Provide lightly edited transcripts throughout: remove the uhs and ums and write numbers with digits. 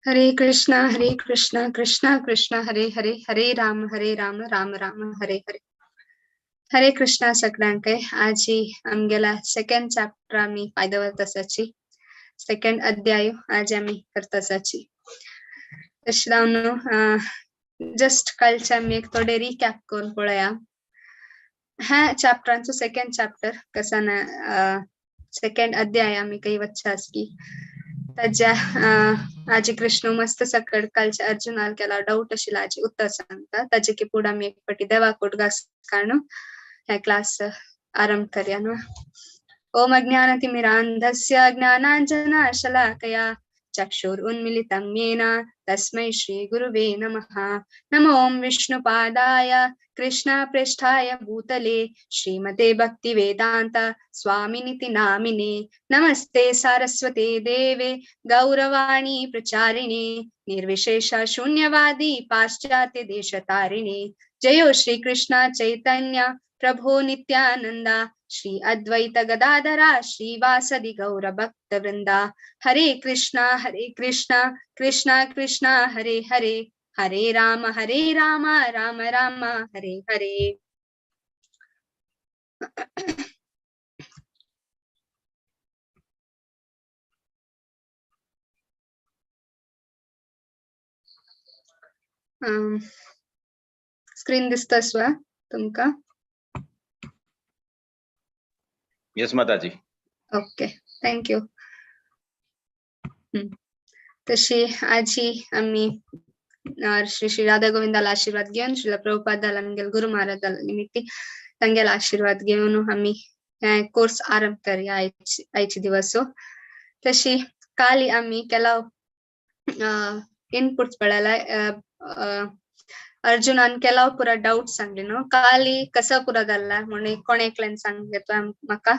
हरे कृष्णा कृष्णा कृष्णा हरे हरे, हरे राम राम राम हरे हरे। हरे कृष्णा सगळ्यांक। आजी आमगेला second chapter आमी फायदो आसाची, सेकंड अध्याय आज आमी करतासाची। तशें जावन जस्ट कालचे आमी एक थोडे रिकॅप करून पळया। ह्या चॅप्टरांचो सेकंड चॅप्टर कसा ना सेकंड अध्याय आमी काही वच्चा आसकी ताज्या आजी कृष्ण मस्त सकड कालच्या अर्जुनाल केला डाऊट आशिल्लो आजी उत्तर सांगता। ताजे की पुढे आमी एक पटी देवाक उडगास काडून ह्या क्लास आरंभ करया न्हू। ओम अज्ञानतिमिरान्धस्य ज्ञानाञ्जनशलाकया चक्षुरुन्मीलितं येन तस्मै श्री गुरुवे नमः। नमो ओम विष्णुपादाय कृष्णपृष्ठाय भूतले श्रीमते भक्तिवेदांत स्वामिनिति नामिने। नमस्ते सारस्वते देवे गौरवाणी प्रचारिणे निर्विशेष शून्यवादी पाश्चात्य देशतारिणे। जयो श्री कृष्ण चैतन्य प्रभो नित्यानंदा श्री अद्वैत गदाधरा श्रीवासदि गौर भक्त वृंदा। हरे कृष्णा कृष्णा कृष्णा हरे हरे, हरे राम राम राम हरे हरे। स्क्रीन दिसता स्वा तुमका? यस माताजी। Okay, thank you. तशी आजी आम्ही श्री श्री राधा गोविंदाला आशीर्वाद घेऊन श्रीला प्रभुपादाला आमगेल गुरु महाराजाला निमित्ती तांगेला आशीर्वाद घेऊन आम्ही कोर्स आरंभ करया आयचे दिवस। तशी काली आम्ही केला इनपुट्स पळयला, अर्जुनान केला पुरा डाऊट सांगले न्हू। काली कसं पुरा जाल्ला म्हणून कोण एकल्यान सांगता म्हाका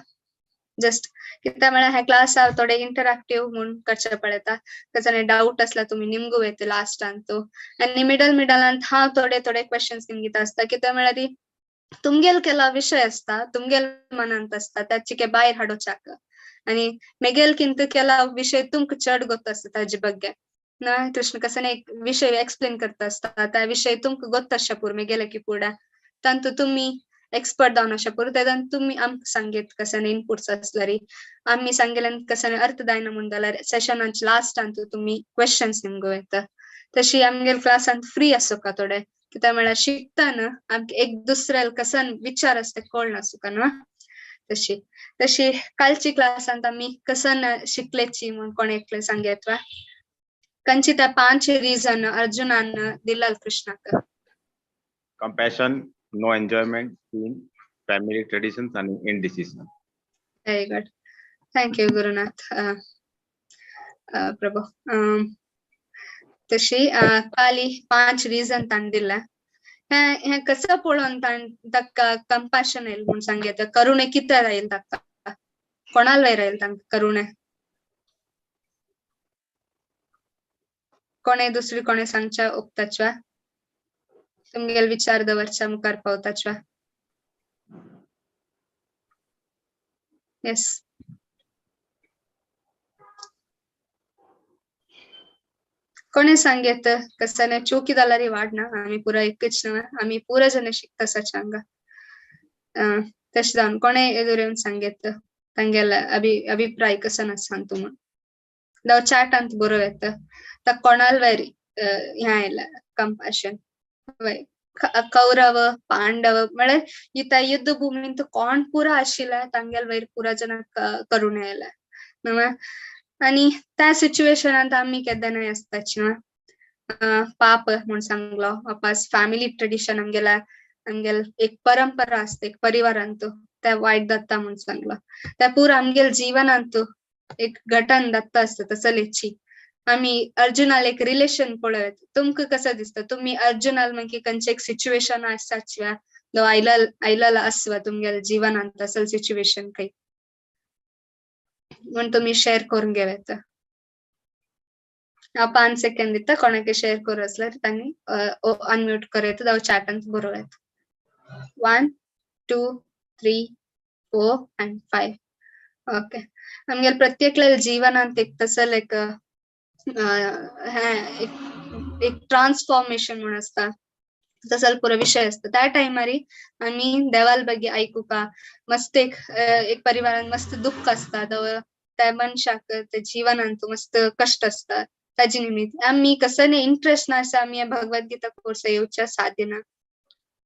जस्ट कित्याक म्हळ्यार ह्या क्लास थोडे इंटरॅक्टिव्ह म्हूण करचें पडटा। कसो डाऊट आसला तुमी निमगू येता लास्टान तो आनी मिडल मिडलांत हांव थोडे थोडे क्वेश्चन्स निमगिता आसता। कित्याक म्हळ्यार तुमगेल केला विशय आसता, तुमगेल मनांत आसता ताचे भायर हाडोवच्याक आनी मेगेल किंतु केला विशय तुमकां चड गोत आसता ताजे ಬಗ್ಗೆ ना। कृष्ण कसं एक विषय एक्सप्लेन करता आसता त्या विषय तुमकां गोत आसच्या पुरो मेगेले की पुढे तांतू तुमी एक्सपर्ट जावन आसच्या पुरो तेन्ना तुमी आमकां सांगेत कसं इनपुट्स आसल्यार आमी सांगेल्यान कसं अर्थ जायना म्हूण जाल्यार सेशनाच्या लास्टान तुमी क्वेश्चन्स निमगो येता। तशी आमगेल क्लासान फ्री आसोका थोडे कित्याक म्हळ्यार शिकतना आमकां एक दुसऱ्याल कसन विचार आसता कळना आसुका न्हू। तशी तशी कालची क्लासांत आमी कसन शिकलेची म्हूण कोण एकले सांगेत वा कंची त्या पांच रिझन अर्जुनान दिलाल कृष्णाक? Compassion, no enjoyment, family traditions आणि indecision. Very good, thank you Gurunath Prabhu. तशी काली पांच रिझन ताण दिला। हें कसं पळोवन ताण ताका कंपॅशन येयल म्हूण सांगता? करुणे कित्याक आयल ताका? कोणाल वयर आयल तांकां करुणे? कोणे दुसरी कोणे सांगच्या उक्ताच्या तुमगेल विचार दवरच्या मुखार पावताच्या? येस, कोणे सांगेत कसं चोकी जाल्यार वाडना आमी पुरा एकच न्हू, आमी पुरा जण शिकता हांगा। तशें जावन कोणे एदोर येवन सांगेत तांगेला अभिप्राय कसो सांगता म्हूण जावं चॅटांत बरोवं येता। ताका कोणाल वयर हें आयलां कंपॅशन? कौरव पांडव म्हळ्यार त्या युद्ध भूमींत कोण पुरा आशिल्ले तांगेल वयर पुरा जणांक करुणा आयला न्हू। आनी त्या सिच्युएशनांत आमी केन्नाय आसताची न्हू। पाप म्हूण सांगलो वापस फॅमिली ट्रेडिशन आमगेला आमगेल एक परंपरा आसता एक परिवारांत त्या वायट जाता म्हूण सांगलो। त्या पुरा आमगेल जीवनांत एक घटन जाता आसता तसलेची आमी अर्जुनाल एक रिलेशन पळयत तुमकां कसं दिसता? तुमी अर्जुनाल मागीर खंयचे एक सिच्युएशन आसाच वा आयलेलो आसवा तुमगेल्या जीवनांत असल सिच्युएशन काही म्हूण तुमी शेअर करून घेव येता। हांव 5 सेकंड दिता, कोणाक शेअर करूं आसल्यार तांणी अनम्यूट करूं येता जावं चॅटांत बरोवं येता। 1 2 3 4 and 5. Okay, आमगेल प्रत्येकल्या जीवनांत एक तसल एक एक ट्रान्सफॉर्मेशन म्हूण आसता तसल पुरो विशय आसता. त्या टायमारी आमी देवाल ಬಗ್ಗೆ आयकुपा मस्त एक एक परिवारान मस्त दुःख आसता, त्या मनशाक त्या जीवनांत मस्त कष्ट आसता. ताजे निमित्त आमी कसं इंट्रस्ट ना आसा आमी भगवद गीता कोर्स येवच्या साध्य ना.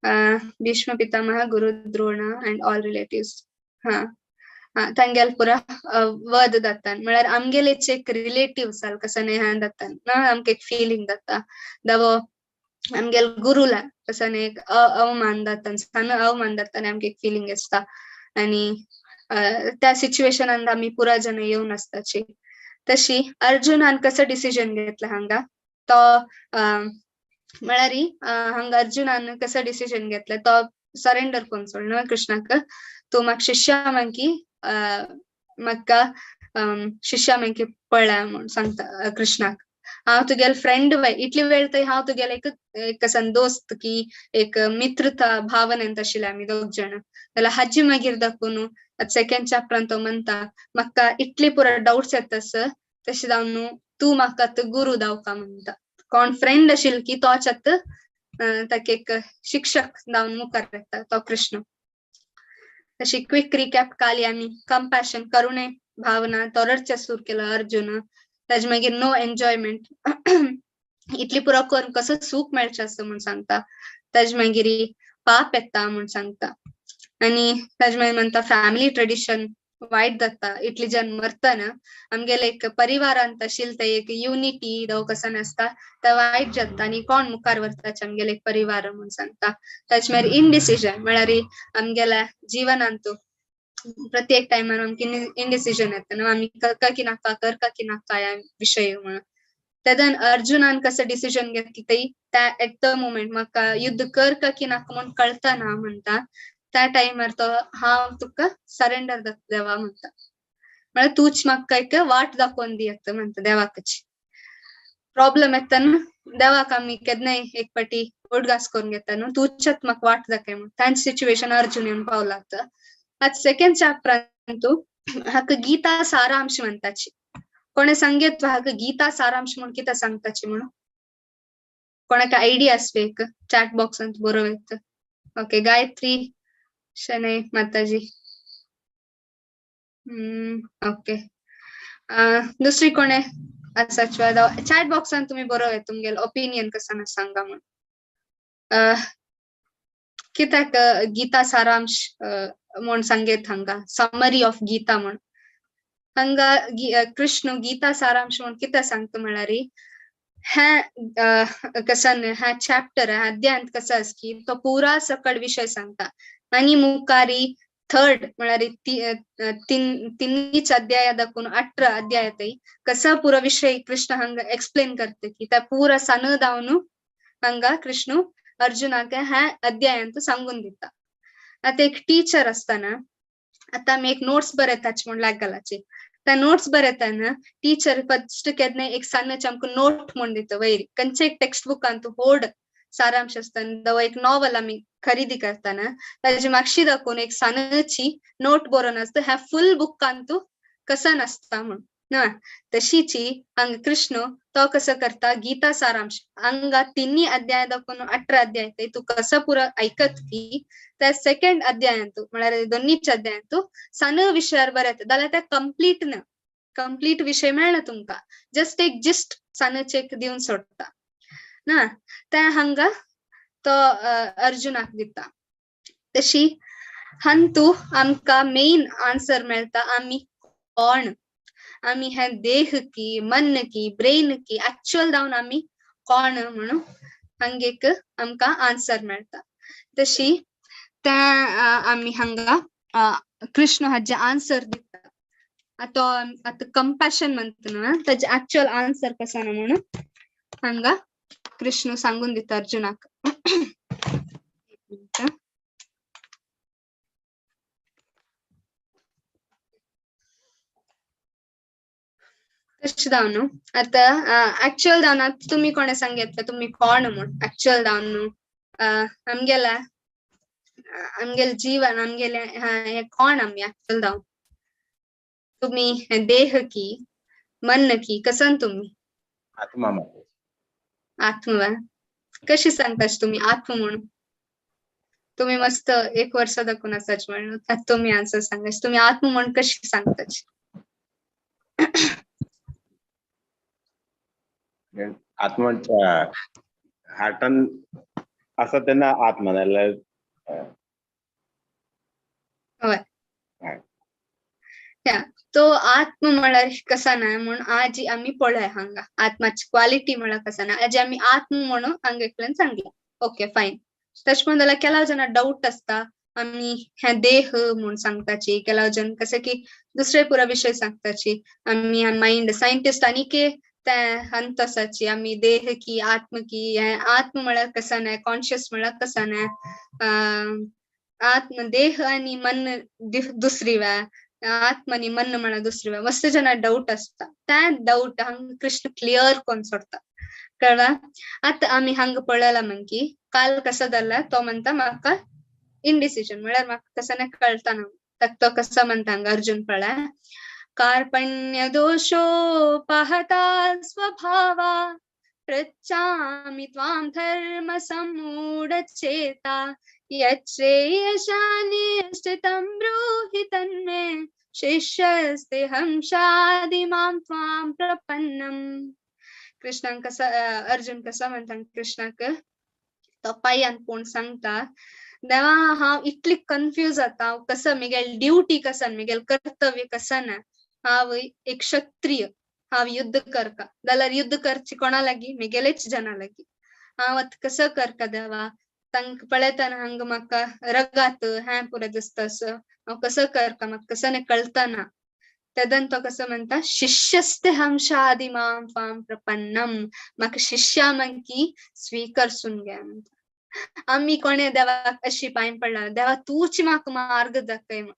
Bhishma Pitamah, Guru Drona and all relatives. हा तांगेल पुरा वध जाता म्हळ्यार आमगेलेच एक रिलेटिव्स कसं ह्या जाता ना, आमकां एक फिलींग जाता. दवो आमगेल गुरुला कसं एक अवमान जाता, सान अवमान जाता आनी आमकां एक फिलींग आसता. आनी त्या सिच्युएशनान आमी पुरा जण येवन आसताची. तशी अर्जुनान कसं डिसिजन घेतला हांगा तो म्हळ्यार हांगा अर्जुनान कसं डिसिजन घेतलं, तो सरेंडर करून सोडलो कृष्णाक. तूं म्हाका शिष्या मागीर म्हाका शिष्या मागीर पळय म्हूण सांगता कृष्णाक. हांव तुगेले फ्रेंड बाय इतली वेळ थंय हांव तुगेले एक एक दोस्त की एक मित्रता भावनेन आशिल्ले आमी दोग जाण. जाल्यार हाजी मागीर दाखोवन सेकंड चॅप्टरान तो म्हणटा म्हाका इतली पुरो डावट्स येता सर, तशें जावन तूं म्हाका आतां गुरू दावका म्हणटा. कोण फ्रेंड आशिल्लो की तोच आतां ताका एक शिक्षक जावन मुखार येता तो कृष्ण. तशी क्विक रिकॅप काली आमी कंपॅशन करुणे भावना तो रडचे सूर केलो अर्जुन. ताजे मागीर नो एन्जॉयमेंट इतली पुरो करून कसो सूख मेळचें आसता म्हूण सांगता. ताजे मागीर पाप येता म्हूण सांगता. आनी ताजे मागीर म्हणटा फॅमिली ट्रेडिशन वायट जाता, इतली जन मरतना आमगेले एक परिवारांत आशिल्ले ते एक युनिटी दव कसो आसता ते वायट जाता आनी कोण मुखार व्हरताचे आमगेले एक परिवार म्हूण सांगता. ताजे मागीर इनडिसिजन म्हळ्यार आमगेल्या जिवनांत प्रत्येक टायमार आमकां इनडिसिजन येता न्हू, आमी करका की नाका करका की नाका ह्या विशय म्हणून. तेदन अर्जुनान कसं डिसिजन घेतली ती त्या एट the moment म्हाका युद्ध करका की नाका म्हूण कळटा ना म्हणटा. त्या टायमार तो हांव तुका सरेंडर जाता देवा म्हणटा, म्हळ्यार तूच म्हाका एक वाट दाखोवन दियत म्हणटा देवाकच. प्रॉब्लम येता न्हू देवाक आमी केन्नाय एक पाटी उडगास करून घेता न्हू, तूच म्हाका वाट दाखय म्हूण. तांचे सिच्युएशन अर्जुन येवन पावला. आतां आतां सेकंड चॅप्टरान तूं हाका गीता सारांश म्हणटाची. कोणें सांगेत हाका गीता सारांश म्हूण कितें सांगताची म्हणून कोणाक आयडिया आसपी एक चॅट बॉक्सांत बरोवं येता. ओके गायत्री शनै माताजी. ओके दुसरी कोणे आसाची चॅट बॉक्सान तुमी बरोवं येता तुमगेले ओपिनियन कसं ना सांगा म्हूण. कित्याक गीता सारांश म्हूण सांगेत हांगा समरी ऑफ गीता म्हूण. हांगा कृष्ण गीता सारांश म्हूण कितें सांगता म्हळ्यार ह्या कसन ह्या चॅप्टर ह्या अध्यायांत कसो आसा की तो पुरा सकट विशय सांगता. आनी मुखारी थर्ड म्हळ्यार तिनीच अध्याय दाखोवन 18 अध्याय थंय कसा पुरो विशय कृष्ण हांगा एक्सप्लेन करता की त्या पुरा सान दावन हांगा कृष्ण अर्जुनाक ह्या अध्यायांत सांगून दिता. आतां एक टिचर आसतना आतां आमी एक नोट्स बरयताचे म्हूण लागलाचे, त्या नोट्स बरयतना टिचर फर्स्ट केन्ना एक सानचे आमकां नोट म्हूण दिता वयर खंयचे एक टेक्स्ट बुकांत होड सारांश आसता दव एक नॉवल आमी खरेदी करतना ताजे मागशी दाखोवन एक सानची नोट बरोवन आसता ह्या फुल बुकांतू कसं नासता म्हूण ना. तशीची हांगा कृष्ण तो कसो करता गीता सारांश हांगा 3 अध्याय दाखोवन 18 अध्याय ते तूं कसो पुरो आयकत की त्या सेकंड अध्यायांतू म्हळ्यार दोनीच अध्यायांतू सान विशयार बरयता जाल्यार ते कंप्लीट ना, कंप्लीट विशय मेळना तुमकां, जस्ट एक जिस्ट सानचे एक दिवन सोडटा ना. ते हांगा तो अर्जुनाक दिता. तशी हांतू आमकां मेन आन्सर मेळटा आमी कोण, आमी हे देह की मन की ब्रेन की एक्चुअल जावन आमी कोण म्हणून हांगा एक आमकां आन्सर मेळटा. तशी त्या आमी हांगा कृष्ण हाजे आन्सर दिता. आतां आतां कंपॅशन म्हणटा न्हू ताजे एक्चुअल आन्सर कसो ना म्हणून हांगा कृष्ण सांगून दिता अर्जुनाक. तशें जावन न्हू आतां एक्चुअल जावन आतां तुमी कोणें सांगेतले तुमी कोण म्हूण एक्चुअल जावन न्हू आमगेल्या आमगेलें जीवन आमगेलें हें कोण आमी एक्चुअल जावन, तुमी देह की मन की कसन तुमी आत्मा माताजी. आत्म. कशी सांगताच तुम्ही आत्म म्हणून? तुम्ही मस्त एक वर्ष दाखवून असाच म्हणून त्यात तुम्ही आन्सर सांगायच, तुम्ही आत्म म्हणून कशी सांगताच? आत्मा हार्टन असं त्यांना आत्मा म्हणायला. हय. तो आत्म म्हळ्यार कसा ना म्हणून आज आमी पळय हांगा आत्माची क्वालिटी म्हळ्यार कसा ना, आज आमी आत्म म्हणून हांगा एकल्यान सांगला. Okay fine. तशें म्हणून जाल्यार केला जाणा डावट आसता आमी हे देह म्हूण सांगताची, केला जण कशें की दुसरे पुरा विशय सांगताची, आमी मायंड सायंटिस्ट आनीक ते हंत आसाची, आमी देह की आत्म की, हे आत्म म्हळ्यार कसा ना, कॉन्शियस म्हळ्यार कसा ना, आत्म देह आनी मन दुसरी वा, आत्म आनी मन म्हळ्यार दुसरी वा, मस्त जाणा डावट आसता. त्या डावट हांगा कृष्ण क्लियर करून सोडता. कळ्ळा? आतां आमी हांगा पळयला मागीर काल कसो जाला तो म्हणटा म्हाका इनडिसिजन म्हळ्यार म्हाका कसो ना कळटा ना, तो कसो म्हणटा हांगा अर्जुन पळय, कार्पण्य दोषो पहता स्वभावा पृच्छामि त्वां धर्म सम्मूढचेता यच्छ्रेयशानिष्ठितं ब्रूहि तन्मे शिष्यस्तेऽहं शाधि मां त्वां प्रपन्नम्. कृष्णाक कसा अर्जुन कसा म्हणटा कृष्णाक, तो पांयान कोण सांगता, देवा हांव इतली कन्फ्यूज जाता, कसं मेगेल ड्युटी कसा, मेगेल कर्तव्य कसा ना, हांव एक क्षत्रिय, हांव युद्ध करता जाल्यार युद्ध करची कोणा लागीं, मेगेलेच जना लागीं, हांव आतां कसं करता देवा, तांकां पळयतना हांगा म्हाका रगात हें पुरो दिसता असो, हांव कसं करता म्हाका कसं न्ही कळटा ना. तेदन तो कसो म्हणटा शिष्यस्ते हम शाधि मां त्वां प्रपन्नम, म्हाका शिष्या मागीर स्वीकरसून घे म्हणटा. आमी कोणे देवाक अशी पांय पडला, देवा तूच म्हाका मार्ग दाखय म्हण.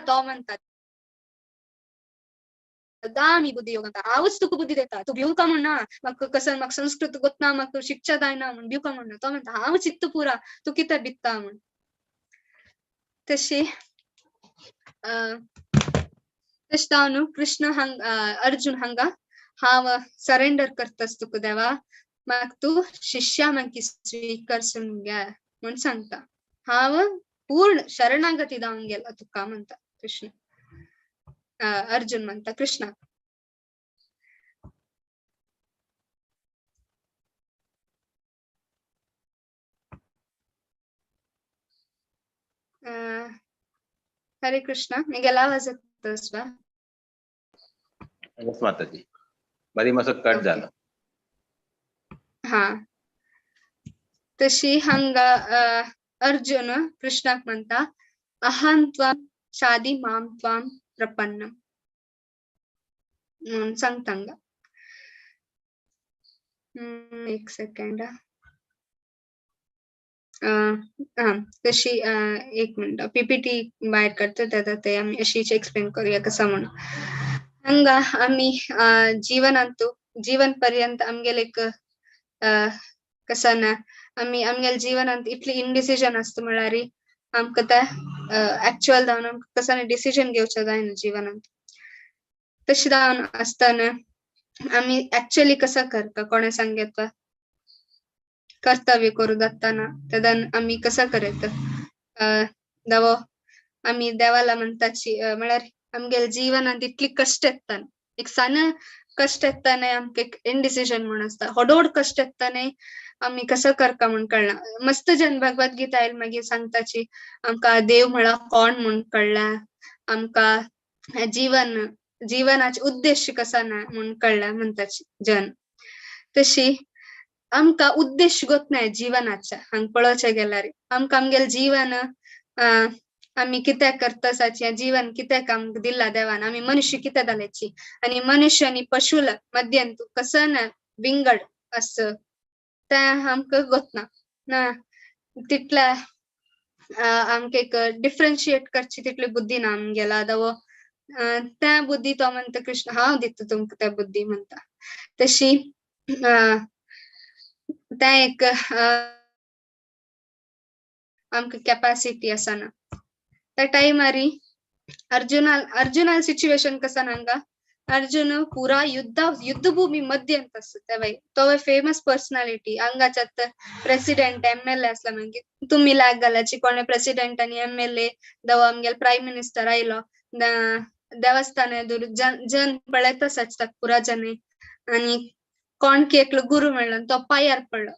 तो म्हणतात दामी बुद्धी योग म्हणता, हांवूच तुका बुद्धी दिता, तूं भिवका म्हणना, म्हाका कसं म्हाका संस्कृत गोतना, म्हाका शिक्षा जायना म्हण भिवका म्हणना. तो म्हणटा हांव चित्त पुरा, तूं कितें भित्ता म्हण. तशी तशें जावन न्हू कृष्ण हांग अर्जुन हांगा हांव सरेंडर करतास तुका देवा, म्हाका तूं शिष्या मागीर स्वीकारसून घे म्हूण सांगता, हांव पूर्ण शरणागती जावन गेला तुका म्हणटा कृष्ण, अर्जुन म्हणटा कृष्णाक. हरे कृष्णा, मी गेला आवाज येतोस बा? माताजी मधी मातसो कट झाला. हा तशी हांगा अर्जुन कृष्णाक म्हणटा अहं त्वां शाधि मां त्वां प्रपन्नम म्हणून सांगता हांगा. एक सेकंड, हा तशी एक मिनिट पीपीटी भायर काडटा तेन्ना ते आमी अशीच एक्सप्लेन करूया कसा म्हणून. हांगा आमी जीवनांतु जीवन पर्यंत आमगेले एक कसा ना आमी आमगेले जीवनांत इतली इनडिसिजन आसता म्हळ्यार आमकां ते एक्चुअल जावन आमकां कसो डिसिजन घेवचें जायना जीवनांत. तशें जावन आसतना आमी एक्चुअली कसो करता कोणें सांगता कर्तव्य करूं जाताना तेन्ना आमी कसो करता, देवो आमी देवाला म्हणटाची म्हळ्यार आमगेले जीवनांत इतली कश्ट येता, एक सान कश्ट येता न्ही आमकां एक इनडिसिजन म्हूण आसता, होडोड कश्ट येता न्ही आमी कसो करता म्हूण कळना. मस्त जन भगवत गीता आयल मागीर सांगताची आमकां देव म्हळ्यार कोण म्हूण कळ्ळा, आमकां जीवन जीवनाचे उद्देश कसा ना म्हूण कळ्ळा म्हणटाची जन. तशी आमकां उद्देश गोत नाय जीवनाच्या हांगा पळोवचें गेल्यार आमकां आमगेलें जीवन आमी कित्याक करता, जीवन कित्याक आमकां दिला देवान, आमी मनुष्य कित्याक जाल्याची आनी मनुष्य आनी पशुला मध्यंतू कसो ना विंगड असो तें आमकां गोतना ना, तितल्या आमकां एक डिफरन्शिएट करची तितली बुद्धी ना आमगेला. दवो त्या बुद्धी तो म्हणता कृष्ण हांव दिता तुमकां त्या बुद्धी म्हणता. तशी त्या एक आमकां कॅपॅसिटी आसना. त्या टायमारी अर्जुना सिच्युएशन कसा हांगा अर्जुन पुरा युद्धभूमी मध्यंत आसता बाई, तो फेमस पर्सनॅलिटी हांगाच्या तर प्रेसिडेंट एमएलए आसला. मागीर तुमी लाग घालाची कोणे प्रेसिडेंट आनी एमएलए दवा आमगेले प्रायम मिनिस्टर आयलो देवस्थान एदुरू जन पळयत आसाच पुरा जन आनी कोण की एकलो गुरु मेळ्ळो तो पांयार पडलो.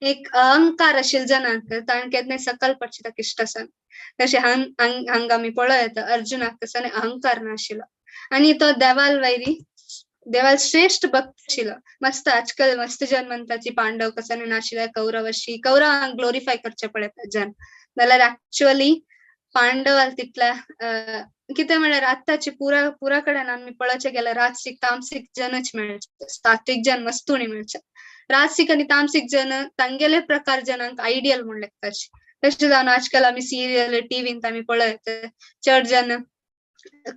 एक अहंकार आशिल्लो जनांक ताणें केन्नाय सकल पडचे ताका इश्ट आसना. तशें हांगा आमी पळोवं येता अर्जुनाक कसो अहंकार नाशिल्लो आनी तो देवाल वैरी देवाल श्रेष्ठ भक्त आशिल्लो. मस्त आजकाल मस्त जन म्हणटाची पांडव कसो नाशिल्ले कौरव अशी कौरवांक ग्लोरिफाय करचे पळयता जन, जाल्यार एक्चुअली पांडवाल तितल्या कितें म्हळ्यार आतांची पुरा पुरा कडेन आमी पळोवचें गेल्यार राजसीक तामसीक जनच मेळचे, सात्वीक जन वस्तूनी मेळचे. राजसीक आनी तामसीक जन तांगेले प्रकार जनांक आयडियल म्हूण लेखताची. तशें जावन आजकाल आमी सिरियल टिवींत आमी पळयत चड जन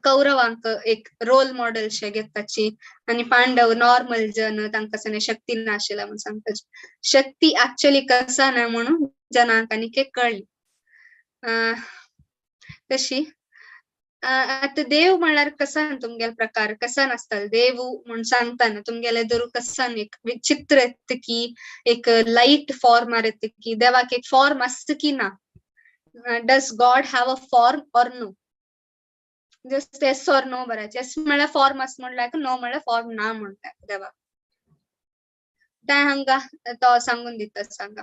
कौरवांक एक रोल मॉडेल शे घेताची आनी पांडव नॉर्मल जन तांकां सने शक्ती नाशिल्ल्या म्हूण सांगताची. शक्ती एक्चुअली कसा ना म्हणून जनांक आनीक एक कळ्ळी. तशी आतां देव म्हळ्यार कसा तुमगेलो प्रकार कसा नासतालो देव म्हूण सांगतना तुमगेले दुरू कसान एक विचित्र येता की एक लायट फॉर्मार येता की देवाक एक फॉर्म आसता की ना. Does God have a form or no? Just yes or no बरायचें. येस म्हळ्यार फॉर्म आसा म्हणल्यार नो म्हळ्यार फॉर्म ना म्हणटा देवाक. तें हांगा तो सांगून दिता हांगा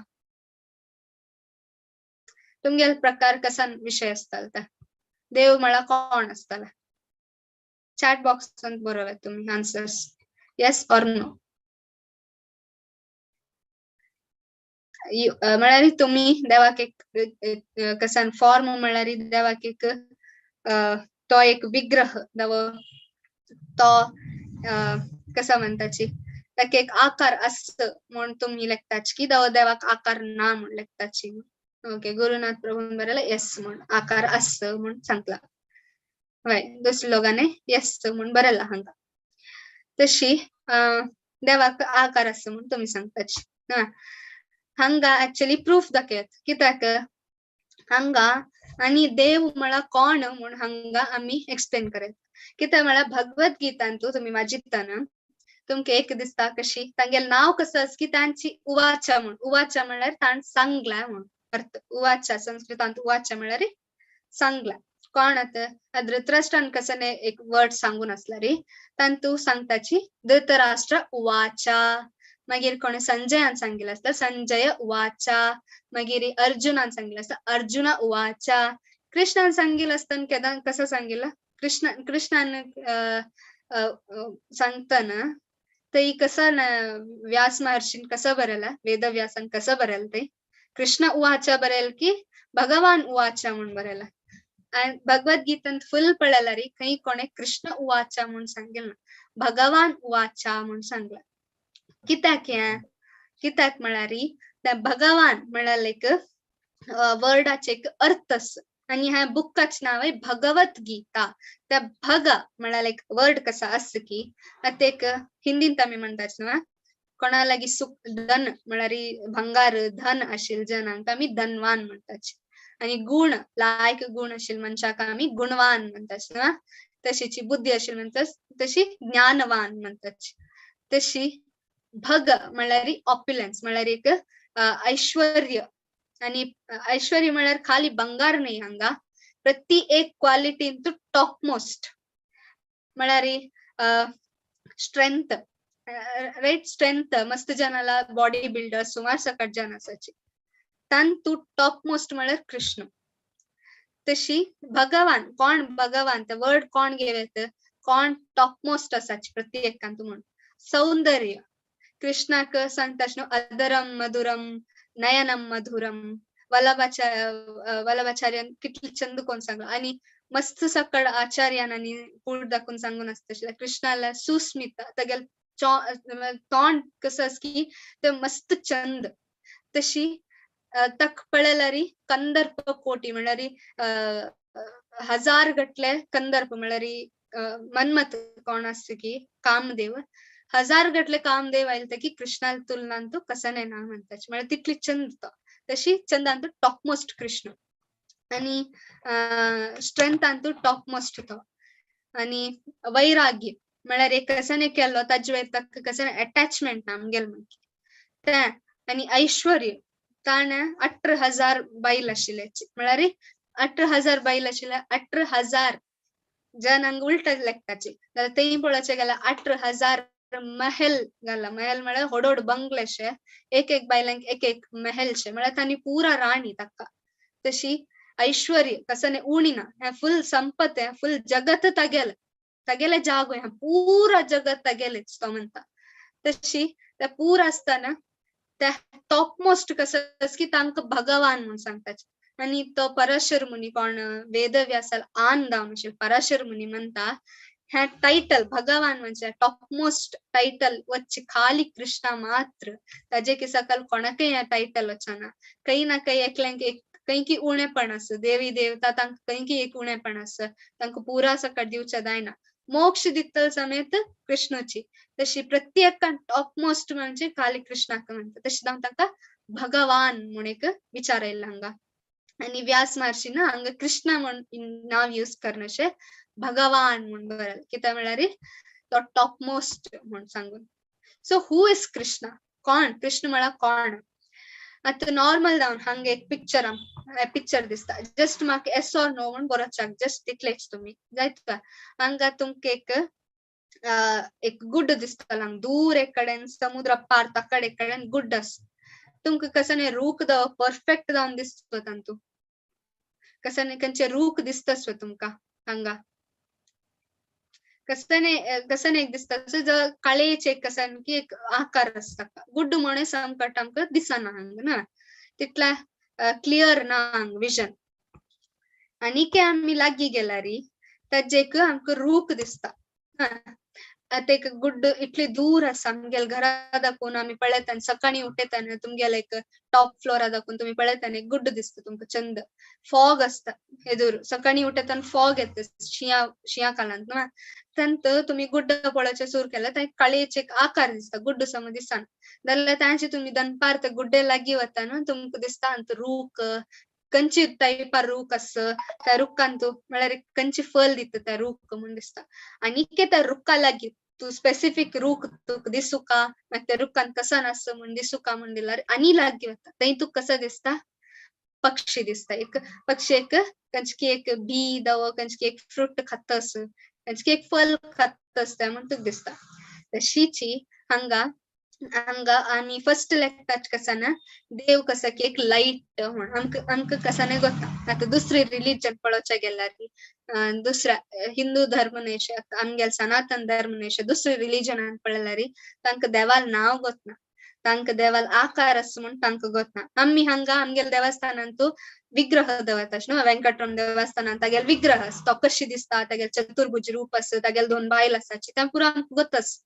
तुमगेलो प्रकार कसा विशय आसतालो ते देव म्हळ्यार कोण आसताले. चॅट बॉक्सांत बरोवया तुमी आन्सर्स येस ऑर नो. म्हळ्यार तुमी देवाक एक कसान फॉर्म म्हळ्यार देवाक एक तो एक विग्रह दव तो कसा म्हणटाची ताका एक आकार आसता म्हूण तुमी लेखताची की दव देवाक आकार ना म्हूण लेखताची. ओके, गुरुनाथ प्रभून बरयला येस म्हूण आकार आसता म्हूण सांगला. हय, दुसऱ्या लोकांनी येस म्हूण बरयला हांगा. तशी देवाक आकार आसता म्हूण तुमी सांगताची. हांगा एक्चुअली प्रूफ दाखयात कित्याक हांगा आनी देव म्हळ्यार कोण म्हूण हांगा आमी एक्सप्लेन करत. कित्याक म्हळ्यार भगवत गीतांतू तुमी वाचितना तुमकां एक दिसता कशी तांगेलें नांव कसो आसा की तांची उवाचा म्हूण. उवाचा म्हळ्यार ताण सांगला म्हूण अर्थ. उवाचा संस्कृतांत उवाचा म्हळ्यार सांगला. कोण आतां धृतराष्ट्रान कसो एक वर्ड सांगून आसला रे तांतू सांगताची धृतराष्ट्र उवाचा. मागीर कोणे संजयान सांगिल्लें आसता संजय उवाचा. मागीर अर्जुनान सांगिल्लें आसता अर्जुना उवाचा. कृष्णान सांगिल्लें आसतना केन्ना कसो सांगिल्लें कृष्णान सांगतना ते कसं व्यास महर्षीन कसं बरयला वेदव्यासान कसं बरयला ते कृष्ण उवाचा बरयल की भगवान उवाचा म्हूण बरयला. आनी भगवत गीतेंत फुल पळयल्यार खंय कोणे कृष्ण उवाचा म्हूण सांगिल्लें ना, भगवान उवाचा म्हूण सांगला. कित्याक हें कित्याक म्हळ्यार त्या भगवान म्हळ्यार एक वर्डाचे एक अर्थ आसा आनी ह्या बुकाचें नांव आहे भगवत गीता. त्या भग म्हळ्यार एक वर्ड कसा आसा की आतां एक हिंदींत आमी म्हणटात न्हू कोणा लागीं सुख धन म्हळ्यार भंगार धन आशिल्ले जनांक आमी धनवान म्हणटात आनी गुण लायक गुण आशिल्ले मनशाक आमी गुणवान म्हणटात न्हू. तशीची बुद्धी आशिल्ली म्हणटात तशी ज्ञानवान म्हणटात. तशी भग म्हळ्यार ऑप्युलन्स म्हळ्यार एक ऐश्वर्य. आनी ऐश्वर्य म्हळ्यार खाली बंगार न्हय हांगा प्रति एक क्वालिटीन तूं टॉप मोस्ट म्हळ्यार स्ट्रेंथ रायट स्ट्रेंथ मस्त जनाला बॉडी बिल्डर सुमार सकट जन आसाची तान तूं टॉप मोस्ट म्हळ्यार कृष्ण. तशी भगवान कोण भगवान ते वर्ड कोण घेवत कोण टॉप मोस्ट आसाची प्रत्येकान तूं म्हूण. सौंदर्य कृष्णाक सांगता न्हू अदरम मधुरम नयनम मधुरम. वल्लभाचार्यान कितले चंद कोण सांगला आनी मस्त सकळ आचार्यान आनी कूड दाखोवन सांगून आसता कृष्णाला सुस्मिता तागेलें तोंड कसं आसा की ते मस्त चंद. तशी ताका पळयल्यार कंदर्प कोटी म्हळ्यार हजार गटले कंदर्प म्हळ्यार मन्मथ कोण आसता की कामदेव, हजार गटले कामदेव आयले की कृष्णा तुलनांतू कसने ना म्हणताची, म्हळ्यार तितली चंद तो, तशी चंदांतू टॉप मोस्ट कृष्ण आणि स्ट्रेंथांतू टॉप मोस्ट तो. आणि वैराग्य म्हळ्यार एक कसने केल्लो ताजे वयर ताका कसने अटॅचमेंट ना आमगेल मागीर तें. आनी ऐश्वर्य, ताणें 18,000 बैल आशिल्ले, म्हळ्यार 18,000 बैल आशिल्ले, 18,000 जन हांगा उलट लेखताची जाल्यार तेय पळोवचें गेल्यार 18,000 महल घाला, महल म्हळ्यार व्हड व्हड बंगलेशे, एक एक बायलांक एक एक महलशे, म्हळ्यार तांणी पुरा राणी ताका. तशी ऐश्वर्य कसने उणी ना, हें फुल संपत, हें फुल जगत तागेलें, तागेलें जागो, हें पुरा जगत तागेलेंच तो म्हणटा. तशी ते पूर आसतना ते टॉप मोस्ट कसं की तांकां भगवान म्हूण सांगताचे. आनी तो पराशर मुनी कोण वेदव्यासाल आन जावन आशिल्लो पराशर मुनी म्हणटा हें टायटल भगवान म्हणजे टॉप मोस्ट टायटल वच्चे खाली कृष्णा मात्र, ताजे की सकल कोणाकय हें टायटल वचना. खंय ना खंय एकल्यांक एक खंय की उणेपण आसा, देवी देवता तांकां खंय की एक उणेपण आसा, तांकां पुरा सकट दिवचें जायना. मोक्ष दितल समेत कृष्णाची, तशी प्रत्येकान टॉप मोस्ट म्हणजे खाली कृष्णाक म्हणटा, तशी जावन तांकां भगवान म्हूण एक विचार आयला हांगा. आनी व्यास महर्षी ना हांगा कृष्णा म्हूण नांव यूज करनाशे भगवान म्हूण बरयलां, कित्याक म्हळ्यार तो टॉप मोस्ट म्हूण सांगून. सो who is Krishna, कोण कृष्ण म्हळ्यार कोण? आतां नॉर्मल जावन हांगा एक पिक्चर पिक्चर दिसता, जस्ट म्हाका येस ऑर नो म्हूण बरोवच्याक जस्ट तितलेच तुमी जायत. हांगा तुमकां एक एक गुड्ड दिसतलो, हांगा दूर एक कडेन समुद्र पार ताकड एक कडेन गुड्ड आसा, तुमकां कसो न्ही रूख परफेक्ट जावन दिसता तातूंत, कसो न्ही खंयचे रूख दिसता तुमकां हांगा, कसं न्ही एक दिसता काळेच एक कसं की एक आकार आसता, गुड्ड म्हणून संकट आमकां दिसना हांगा ना, तितल्या क्लियर ना हांगा विजन. आनी के आमी लागीं गेल्यार ताजे एक आमकां रूख दिसता, आतां एक गुड्ड इतली दूर आसा आमगेल्या घरा दाखोवन आमी पळयता, सकाळीं उठयतना तुमगेले एक टॉप फ्लोरा दाखोवन तुमी पळयतना एक गुड्ड दिसता तुमकां चंद, फॉग आसता हेदूर, सकाळीं उठयतना फॉग येता शिंया शिंया काळांत न्हू, तेंत तुमी गुड्ड पळोवचें सुरू केल्यार थंय काळेच एक आकार दिसता, गुड्ड समज दिसना, जाल्यार तांचे तुमी दनपार ते गुड्डे लागीं वता न्हू तुमकां दिसता आनी रूख खंयची टायपार रूख आसा, त्या रुखान तूं म्हळ्यार खंयची फल दिता त्या रूख म्हूण दिसता. आनी त्या रुखा लागीं तूं स्पेसिफीक रूख तुका दिसूका, मागीर त्या रुखान कसो आसा म्हूण दिसूका म्हूण दिल्यार आनी लागीं वता, थंय तुका कसो दिसता पक्षी दिसता, एक पक्षी एक खंयची एक बी दवो खंयची एक फ्रूट खाता आसा, खंयची एक फल खाता आसता म्हूण तुका दिसता. तशीची हांगा हांगा आमी फर्स्ट लेखतात कसा ना देव कसा की एक लायट म्हूण आमकां आमकां कसा न्ही गोता. आतां दुसरी रिलीजन पळोवच्या गेल्यार दुसऱ्या हिंदू धर्म न्हय, आमगेले सनातन धर्म न्हय, दुसरे रिलीजनान पळयल्यार तांकां देवाल नांव गोतना, तांकां देवाल आकार आसा म्हूण तांकां गोतना. आमी हांगा आमगेल्या देवस्थानांतू विग्रह दवरता न्हू, वेंकटरमण देवस्थानांत तागेले विग्रह आसा, तो कशी दिसता, तागेले चतुर्भुज रूप आसा, तागेले दोन बायल आसाची, तें पुरो आमकां गोतच.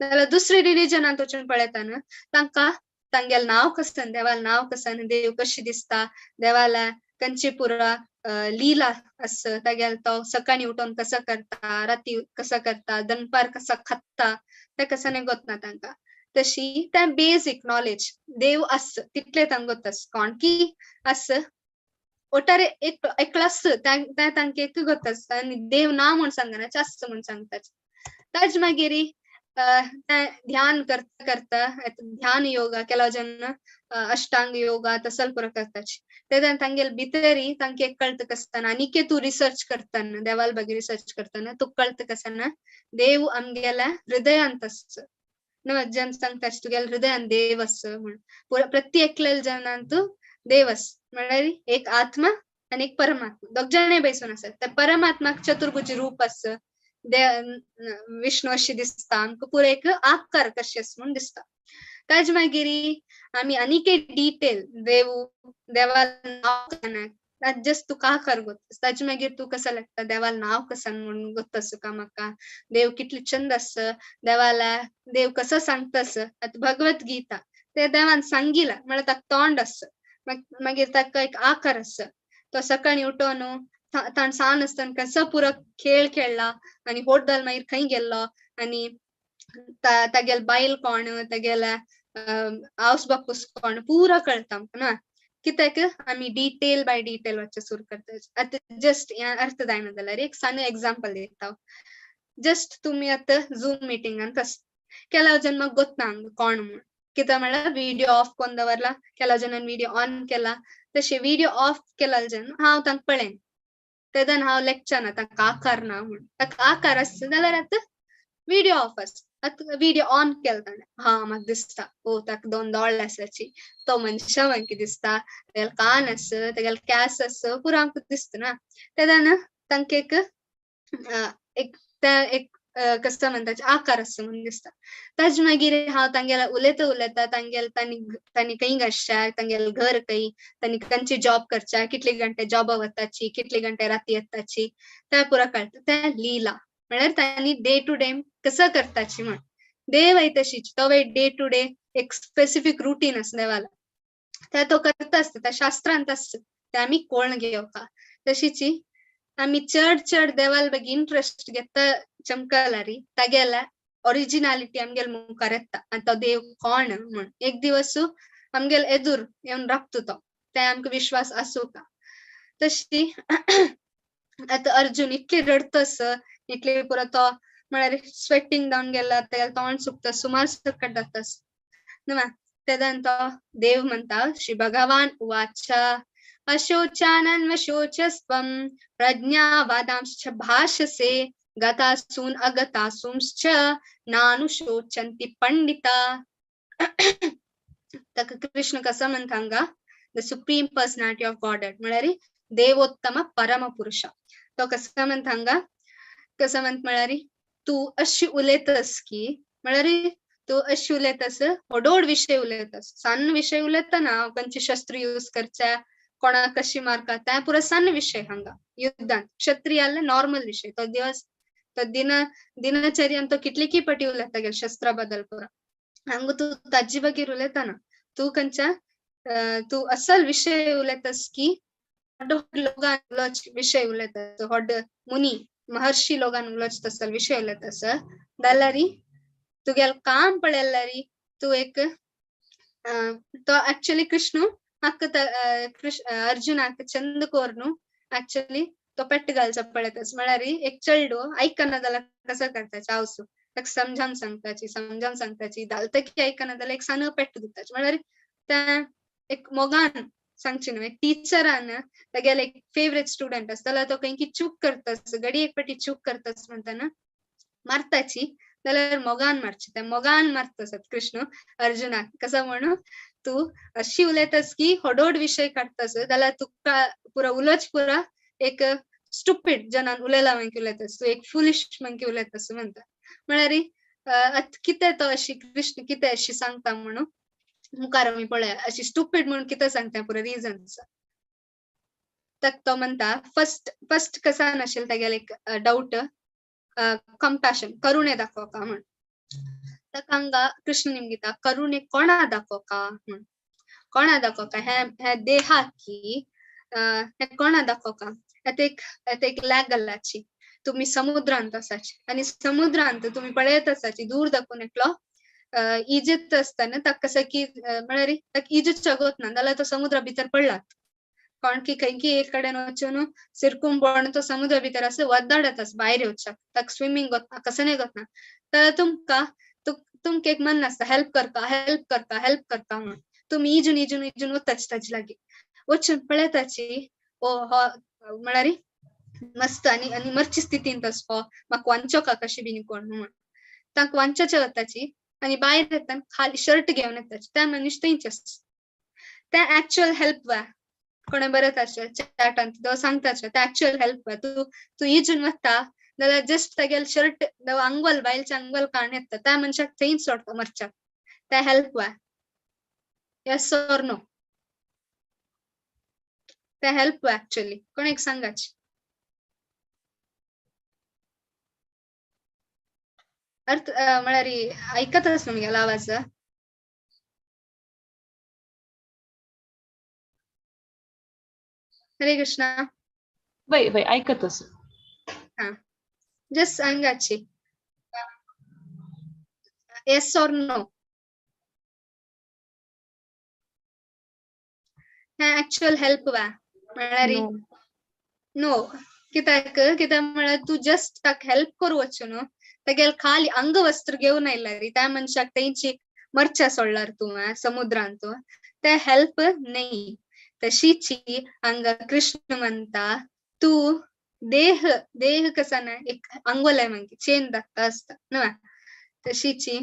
जाल्यार दुसरे रिलीजनांत वचून पळयता न्हू तांकां तांगेले नांव कसन, देवाल नांव कसन, देव कशी दिसता, देवाला कंची पुरा लीला आसा, तागेले तो सकाळीं उठोवन कसो करता, राती कसो करता, दनपार कसो खाता, तें कसो न्ही गोतना तांकां. तशी तें बेजीक नॉलेज देव आसा तितलें तांकां गोत आसा, कोण की आसा ओटारे एक एकलो आसा तें तांकां एक गोत आसता आनी देव ना म्हूण सांगना, आसा म्हूण सांगता. ताजे मागीर ध्यान करता करता ध्यान योगा ಕೆಲವು ಜನ ಅಷ್ಟಾಂಗ ಯೋಗ तसल पुरो करताची, तेन्ना तांगेले भितरी तांकां एक कळटा कसताना आनीके तूं रिसर्च करतना देवाल ಬಗ್ಗೆ रिसर्च करतना तुका कळटा कसना देव आमगेल्या हृदयांत आसा न्हू, जन सांगता तुगेल्या हृदयान देव आसा म्हूण, प्रत्येकल्या जनांत देव आसा, म्हळ्यार एक आत्मा आनी एक परमात्मा दोग जाणय बैसून आसात. त्या परमात्माक चतुर्भुज रूप आसा, विष्णू अशी दिसता आमकां, पुरो एक आकार कशें आसा म्हूण दिसता. ताजे मागीर आमी आनीक एक डिटेल देव देवाल नांव जस्ट तुका आकार गोत, ताजे मागीर तूं कसो लागता देवाल नांव कसन म्हूण गोत आसा का म्हाका, देव कितलो चंद आसा, देवाला देव कसो सांगता आसा. आतां भगवत गीता ते देवान सांगिला म्हळ्यार ताका तोंड आसा, मागीर ताका एक आकार आसा, तो सकाळीं उठोवन ताण सान आसतना कसो पुरो खेळ खेळ्ळा आनी होटल मागीर खंय गेल्लो आनी तागेल बायल कोण, तागेल्या आवस बापूस कोण, पुरो कळटा आमकां न्हू. कित्याक आमी डिटेल बाय डिटेल वचचें सुरू करता. आतां जस्ट अर्थ जायना जाल्यार एक सान एग्जाम्पल दिता. जस्ट तुमी आतां झूम मिटिंगान आसा, ಕೆಲವು ಜನ ಗೊತ್ತ कोण म्हूण, कित्याक म्हळ्यार विडियो ऑफ करून दवरला, ಕೆಲವು जणान विडियो ऑन केला. तशें विडियो ऑफ केला जन हांव तांकां पळयन, तेदन हांव लेक्चर ना तांकां आकार ना म्हूण, ताका आकार आसता जाल्यार आतां विडियो ऑफ आसा. आतां विडियो ऑन केला ताणें, हा म्हाका दिसता ओ ताका दोन दोळे आसाची, तो मनशा मागीर दिसता, तेगेलो कान आसा, तेगेलो केंस आसा, पुरो आमकां दिसता ना. तेदन तांकां एक एक ते एक कसो म्हणटा आकार आसा म्हणून दिसता. ताजे मागीर हांव तांगेल्या उलयता उलयता तांगेल तांणी खंय घासच्या, तांगेलें घर खंय, तांणी खंयची जॉब करच्या, कितले घंटे जॉबा वताची, कितले घंटे राती येताची, त्या पुरो कळटा. त्या लिला म्हळ्यार तांणी डे टू डे कसो करताची म्हण. देव तशीच, तो डे टू डे एक स्पेसिफीक रुटीन आसा देवाला, त्या तो करता आसता, त्या शास्त्रांत आसता, ते आमी कोण घेवपा. तशीच आमी चड चड देवाल बगी इंट्रस्ट घेता चमकलारी तागेल्या ओरिजिनालिटी आमगेल मुखार येता आनी तो देव कोण म्हूण एक दिवस आमगेल एदूर येवन राबता तो, ते आमकां विश्वास आसूं का. तशी आतां अर्जुन इतली रडतस, इतली पुरो तो म्हळ्यार स्वेटिंग जावन गेला, तेगेलें तोंड सुकता, सुमार सकट जातास न्हू. तेदन तो देव म्हणटा, श्री भगवान उवाच अशोचानन्वशोचस्त्वं प्रज्ञावादांश्च भाषसे गतासून अगतासूंश्च नानुशोचन्ति पंडिता. ताका कृष्ण कसो म्हणटा हांगा, the supreme personality of Godhead म्हळ्यार देवोत्तम परम पुरुष. तो कसो म्हणटा हांगा, कसो म्हणटा म्हळ्यार तूं अशी उलयतस की, म्हळ्यार तूं अशी उलयतस, व्हडोड विशय उलयतस, सान्न विशय उलयतना खंयचे शस्त्र यूज करचे, कोणाक कशी मारका, त्या पुरो सान्न विशय हांगा युद्धान क्षत्रियाले नॉर्मल विशय. तो दिवस तो दिन दिनचर्यान तो कितली की पटी उलयता गेल शस्त्रा बद्दल पुरो. हांगा तूं ताजे बगीर उलयतना तूं खंयच्या तूं असल विशय उलयतस की व्हड लोकान उलोच विशय उलयता, व्हड मुनी महर्षी लोकान उलोच तसल विशय उलयतस जाल्यार तुगेल काम पळयल्यार तूं एक तो एक्चुअली कृष्ण हाका अर्जुनाक चंद कोरनु एक्चुअली तो पेट घालचा पळयतस. म्हळ्यार एक चेडू आयकना जाल्यार कसो करता चावसू, ताका समजावन सांगताची, समजावन सांगताची, घालता की आयकना जाल्यार एक सान पेट दिताची. म्हळ्यार तें एक मोगान सांगची न्हू, एक टिचरान तागेले एक फेवरेट स्टुडंट आसता जाल्यार तो खंय की चूक करतास, घडी एक पाटी चूक करतास म्हणटना मारताची जाल्यार मोगान मारची, त्या मोगान मारता कृष्ण अर्जुनाक. कसो म्हणून तूं अशी उलयतस की होडोड विशय काडटास जाल्यार तुका पुरो उलोच पुरो एक स्टुपीड जनान उलयला मागीर उलयतस, तूं एक फुलिश मागीर उलयतस म्हणटा. म्हळ्यार आतां कितें तो अशी कृष्ण कितें अशी सांगता म्हणून मुखार आमी पळया, अशी स्टुपीड म्हणून कितें सांगता पुरो रिजन्स. ताका तो म्हणटा फर्स्ट फर्स्ट कसा नाशिल्लें तागेलें एक डावट, कंपॅशन, करुणे दाखोवका म्हूण. ताका हांगा कृष्ण निमगिता करुणे कोणा दाखोवका म्हूण, कोणा दाखोवका हे हे देहाक की हे कोणा दाखोवका. आतां एक आतां एक लॅग घालाची, तुमी समुद्रांत आसाची आनी समुद्रांत तुमी पळयत आसाची दूर दाखोवन एकलो इजिप्त आसतना ताका कसो की म्हळ्यार ताका इजिप्त चगोत ना जाल्यार तो समुद्रा भितर पडलात, कारण की खंय की एक कडेन वचून सिरकूम पडून तो समुद्रा भितर आसा वद्दाडत आसा भायर येवच्याक, ताका स्विमींग गोतना कसो गोतना. तर तुमकां तुमकां एक मन आसता हेल्प करता हेल्प करता हेल्प करता म्हणून, तुमी इजून इजून इजून वताची ताजे लागीं वचून पळयताची ओ हो म्हळ्यार मस्त आनी आनी मरची स्थितींत आसा हो, म्हाका वांचोका कशी बीन कोण म्हणून तांकां वांचोचे वताची आनी भायर येता खाली शर्ट घेवन येताची, त्या मनीस थंयच आसा. त्या एक्चुअल हेल्प वा कोणें बरयता चॅटान तो सांगता ते एक्चुअल हेल्प वा, तूं तूं इजून वता जाल्यार जस्ट तागेले शर्ट आंगवल बायलचे आंगवल काडून येता, त्या मनशाक थंयच सोडटा मरच्याक, त्या हेल्प वा. येस ऑर नो? ते हेल्प वा एक्चुअली कोण एक सांगाची. अर्थ म्हळ्यार आयकत आसा म्हगेलो आवाज? हरे कृष्णा. वय वय आयकत आसा. हा, just Sangachi, yes or no. हें एक्चुअल हेल्प वा म्हळ्यार? नो. कित्याक? कित्याक म्हळ्यार तूं जस्ट ताका हेल्प करूं वचून न्हू तेगेले खाली अंगवस्त्र घेवन आयल्यार त्या मनशाक तेंची मरच्या सोडल्यार तूं समुद्रांत, ते हेल्प न्ही. तशीची हांगा कृष्ण म्हणटा, तूं देह देह कसा ना एक अंगोले मागीर चेन धाकटा आसता न्हू, तशीची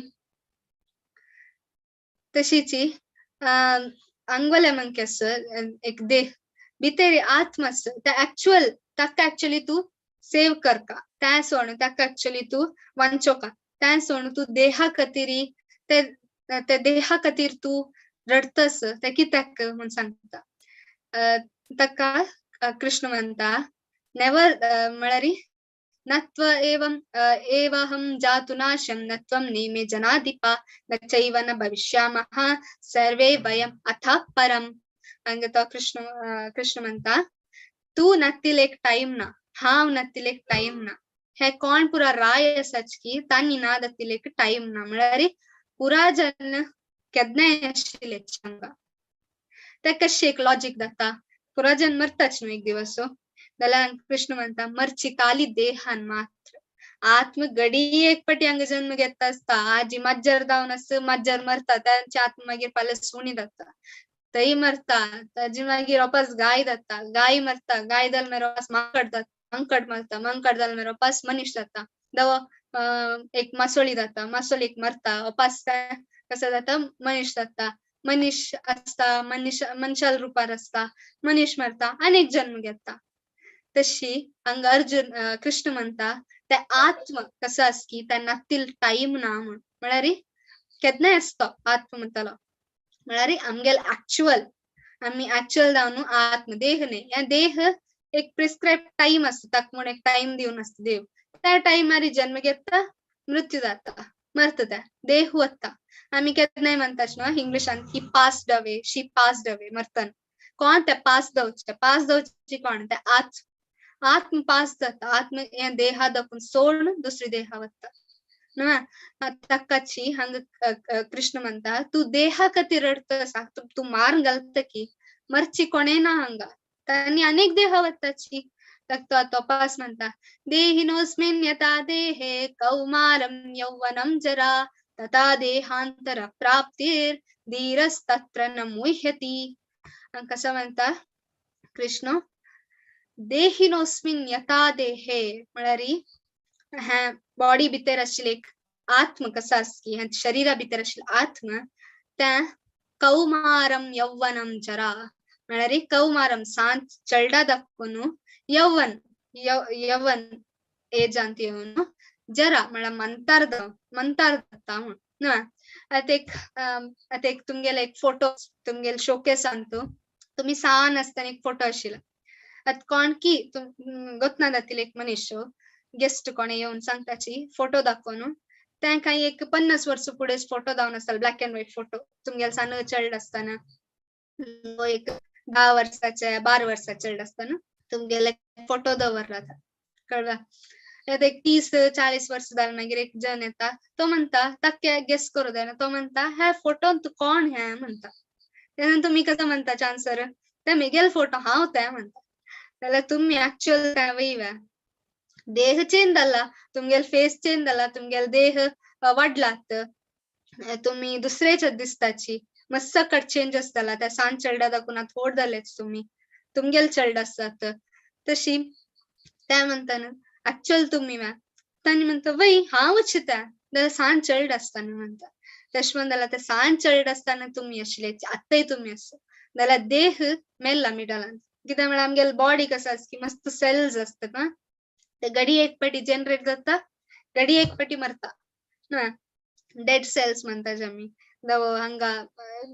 तशीची अंगोले मंकी आसा एक देह भितर आत्मा आसा, ते एक्चुअल ताका एक्चुअली तूं सेव करका, त्या सोण ताका एक्चुअली तूं वांचोका, त्या सोण तूं देहा खातीर ते ते देहा खातीर तूं रडतस ते कित्याक म्हूण सांगता. ताका कृष्ण म्हणटा, नेवर म्हळ्यार नत्व एवं एवहं जातु नाशं नत्वं नेमे जनाधिपा न चैव न भविष्यामः सर्वे वयम् अथ परम्. हांगा तो कृष्ण कृष्ण म्हणटा, तूं नत्तील एक टायम ना, हांव नत्तील एक टायम ना, हे कोण पुरा राय आसाच की तांणी ना दत्तील एक टायम ना, म्हळ्यार पुरा जन केन्नाय आशिल्ले हांगा. ते कशें एक लॉजीक जाता, पुरा जन मरताच न्हू एक दिवस. जाल्यार कृष्ण म्हणटा, मरची काली देहान मात्र, आत्म घडी एक पटी हांगा जन्म घेता आसता. आजी माज्जर जावन आस, माज्जर मरता, तांची आत्मा मागीर फाल्यां सुणी जाता, थंय मरता, ताजी मागीर वापस गाय जाता, गाय मरता, गाय जाल मागीर वापस माकड जाता, मांकड मरता, मांकड जाल मागीर वापस मनीस जाता, दवो एक मासोळी जाता, मासोळीक मरता, वापस कसो जाता मनीस जाता, मनीस आसता, मनीस मनशाल रुपार आसता, मनीस मरता, आनी एक जन्म घेता. तशी हांगा अर्जुन कृष्ण म्हणटा, ते आत्म कसो आसा की त्या नातील टायम ना म्हूण, म्हळ्यार केन्नाय आसता आत्म म्हणटलो, म्हळ्यार आमगेले एक्चुअल आमी एक्चुअल जावन आत्म देह न्ही, ह्या देह एक प्रिस्क्रायब टायम आसता, ताका म्हूण एक टायम दिवन आसता देव, त्या टायमार जन्म घेता, मृत्यू जाता, मरता, त्या देह वता. आमी केन्नाय म्हणटात न्हू इंग्लिशान, he passed away, she passed away, मरतना कोण ते पास जावचे, पास जावची कोण? ते आत्म, आत्म पास जाता, आत्म ह्या देहा दाखून सोडून दुसरी देहा वता न्हू. ताकाची हांगा कृष्ण म्हणटा, तूं देहा खातीर रडटा, तूं मारून घालता की मरची कोणें ना हांगा, तांणी अनेक देहा वताची. ताका तो तपास म्हणटा, देहिनोस्मिन् यथा देहे कौमारं यौवनं जरा तथा देहांतर प्राप्तीर धीरस्तत्र न मुह्यति. कसं म्हणटा कृष्ण, देहिनोस्मिन् यथा देहे म्हळ्यार ह्या बॉडी भितर आशिल्ले एक आत्म कसो आसा की ह्या शरीरा भितर आशिल्ले आत्म, त्या कौमारम यौवनम जरा म्हळ्यार कौमारम सांत चलडा दाखोवन यौवन यवन एजांत येवन जरा म्हळ्यार मंतार मंतार जाता म्हूण न्हू. आतां एक आतां एक तुमगेले एक फोटो तुमगेले शोकेसांत तुमी सान आसतना एक फोटो आशिल्लो, आतां कोण की गोतना जातील एक मनीस गेस्ट कोणे येवन सांगताची फोटो दाखोवन, तें कांय एक 50 वर्सां फुडें फोटो जावन आसतालो, ब्लॅक एंड व्हायट फोटो तुमगेले सान चल्ड आसतना, एक 10 वर्साचे 12 वर्साचे चल्ड आसतना तुमगेले फोटो दवरला कळ्ळा. आतां एक 30-40 वर्सां जालें मागीर एक जन येता, तो म्हणटा ताका गेस करूं जायना, तो म्हणटा ह्या फोटोन तूं कोण हें म्हणटा. तेन्ना तुमी कसो म्हणटा चान्सर, ते म्हगेले फोटो हांव तें म्हणटा. जाल्यार तुमी एक्चुअल तें वयव्या, देह चेंज जाला, तुमगेले फेस चेंज जाला, तुमगेले देह वाडलात, तुमी दुसरेच दिसताची, मस्त कट चेंजस जाला, त्या सान चेडा दाखून आतां व्हड जालेच तुमी, तुमगेले चेडे आसात. तशी त्या म्हणटा न्हू एक्चुअल तुमी म्या, तांणी म्हणटा वय हांवूच त्या, जाल्यार सान चेड आसतना म्हणटा. तशें म्हण जाल्यार ते सान चेड आसतना तुमी आशिल्ले, आतांय तुमी आसा, जाल्यार देह मेल्ला मिडलान. कित्याक म्हळ्यार आमगेले बॉडी कसो आसा की मस्त सेल्स आसतात ना, ते घडी एक पाटी जनरेट जाता, घडी एक पाटी मरता न्हू, डेड सेल्स म्हणटा आमी. हांगा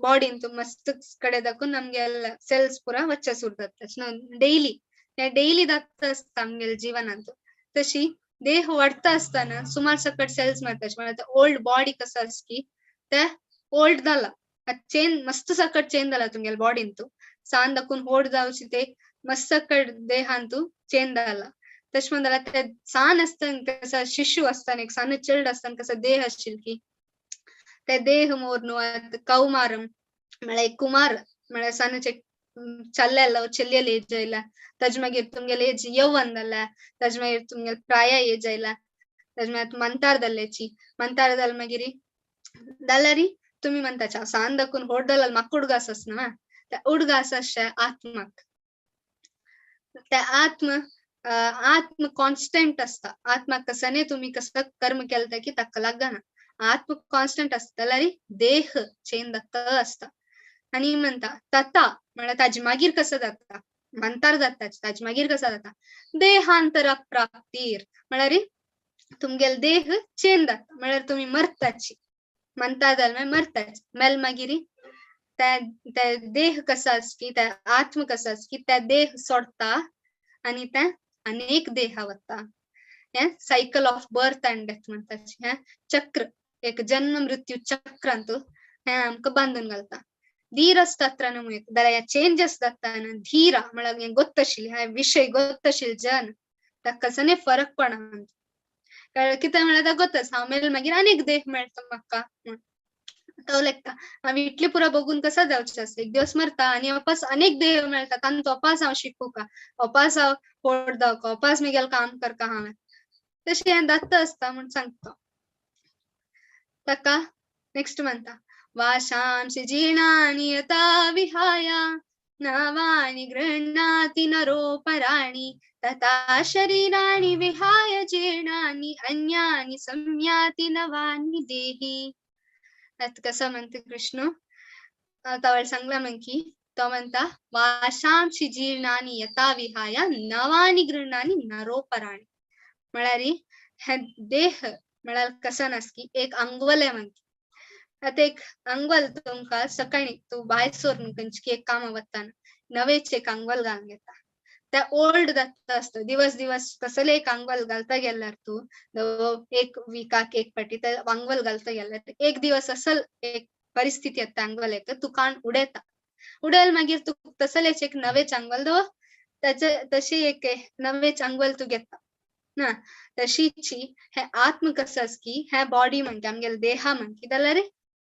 बॉडीन मस्त कडेन दाखून आमगेले सेल्स पुरा वच्चे सुरू जाता न्हू, डेली डेली जाता आसता आमगेले जिवनांत. तशी देह वाडटा आसतना सुमार सकट सेल्स मरता, म्हळ्यार ओल्ड बॉडी कसो आसा की ते ओल्ड जाला, चेंज मस्त सकट चेंज जाला तुमगेले बॉडीन, सान दाखून व्हड जावची ते मस्त सकट देहांतू चेंज जाला. तशें म्हणून जाल्यार ते सान आसतना कसा शिशु आसतना एक सान चिल्ड आसतना कसा देह आशिल्लो की ते देह मोर न्हू कौमारम म्हळ्यार एक कुमार म्हळ्यार सानचे चल्लेलो चेल्लेले एज आयला, ताजे मागीर तुमगेले एज यौवन जाल्या, ताजे मागीर तुमगेले प्राय एज आयला, ताजे मागीर मंतार जाल्ल्याची मंतार जाल मागीर जाल्यार तुमी म्हणताचे हांव सान दाखून व्हड जाल्यार म्हाका उडगास आसना त्या उडगास आसचे आत्माक. त्या आत्म आत्म कॉन्स्टंट आसता. आत्माक कसने तुमी कसो कर्म केलें की ताका लागना, आत्म कॉन्स्टंट आसता जाल्यार देह चेंज जाता आसता. आनी म्हणटा तता म्हळ्यार ताजे मागीर कसो जाता मंतार जाता ताजे मागीर कसो जाता देहांतर प्राप्तीर म्हळ्यार तुमगेले देह चेंज जाता म्हळ्यार तुमी मरताची मंतार जाल्यार मरताची मेल मागीर त्या देह कसो आस की त्या आत्म कसो आस की त्या देह सोडता आनी त्या अनेक देहा वता. हें cycle of birth and death म्हणटाची हें चक्र एक जन्म मृत्यू चक्रांत हें आमकां बांदून घालता. धीर आसता न्हू जाल्यार हे चेंजस जाता न्हू धीरा म्हळ्यार हें गोत्तशिल्लें हें विशय गोत्तशिल्लें जन ताका कसने फरक पडना. कितें म्हळ्यार ताका गोत्तच हांव मेल मागीर आनीक देह मेळटा म्हाका म्हूण तो लेखता. हांव इतले पुरो बघून कसा जावचें आसा एक दिवस मरता आनी वापस अनेक देह मेळटा तांचो वापस हांव शिकूका वापस हांव व्हड जावका वापस म्हगेलें काम करका हांवें तशें हें दत्त आसता म्हूण सांगता ताका. नेक्स्ट म्हणटा वाशांसि जीर्णानि यथा विहाय नवानि गृह्णाति नरोपराणि तथा शरीराणि विहाय जीर्णानि अन्यानि संयाति नवानि देहि. आतां कसो म्हणटा कृष्ण तवळ सांगला म्हणकी तो म्हणटा वाशांसि जीर्णानि यथा विहाय नवानि गृह्णानि नरोपराणि म्हळ्यार हे देह म्हळ्यार कसो नासकी एक अंगवले म्हणकी. आतां एक अंगवल तुमकां सकाळी तूं भायर सरून खंयची एक कामां वतना नवेच एक अंगवल घालून घेता त्या ओल्ड जाता आसता दिवस दिवस कसले एक अंगवल घालता गेल्यार तूं एक विकाक एक फावटी ते अंगवल घालता गेल्यार एक दिवस असल एक परिस्थिती येता अंगवल येता तूं काण उडयता उडयल मागीर तूं तसलेच एक नवेच अंगवल दवर ताचे तशी एक नवेच अंगवल तूं घेता ना. तशीची हे आत्म कसो आसा की हे बॉडी म्हणटा आमगेले देहा म्हणटा जाल्यार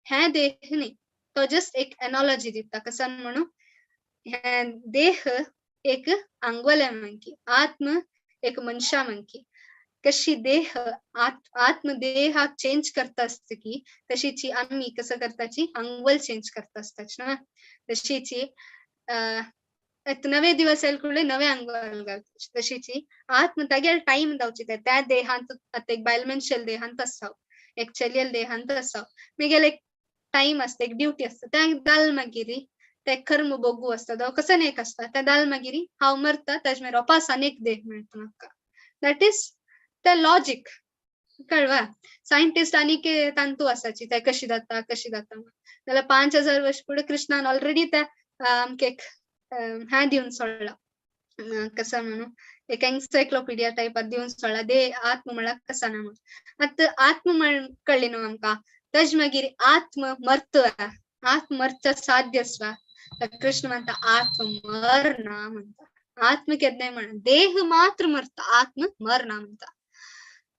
हे देह न्ही तो जस्ट एक एनॉलॉजी दिता कसान म्हणून हे देह एक अंगवले म्हणकी आत्म एक मनशा म्हणकी कशी देह आत्म देहाक चेंज करता आसता की तशीची आमी कसो करताची अंगवल चेंज करता आसताची ना. तशीची नवे दिवस आयले कडेन नवे अंगवल घालताची तशीची आत्म तागेले टायम जावची त्या देहांत आतां एक बायल मनशेल देहांत आसा एक चलयेल देहांत आसा मागीर एक टायम आसता एक ड्युटी आसता त्या दाल मागीर ते कर्म भोगू आसता तो कसो एक आसता त्या दाल मागीर हांव मरता ताजे मागीर वापस आनीक देह मेळटा म्हाका. That is ते लॉजीक कळवा. सायंटिस्ट आनीक तांतू आसाची ते कशी जाता कशी जाता जाल्यार 5000 वर्स फुडें कृष्णान ऑलरेडी ते आमकां एक हें दिवन सोडला कसो म्हणून एक एन्सायक्लोपिडिया टायपार दिवन सोडला दे आत्म म्हळ्यार कसा ना म्हणून. आतां आत्म म्हण कळ्ळें न्हू आमकां ताजे मागीर आत्म मर्त आत्म मरच्या साध्य आसता. कृष्ण म्हणटा आत्म मरना म्हणटा आत्म केन्नाय म्हणा देह मात्र मरता आत्म मरना म्हणटा.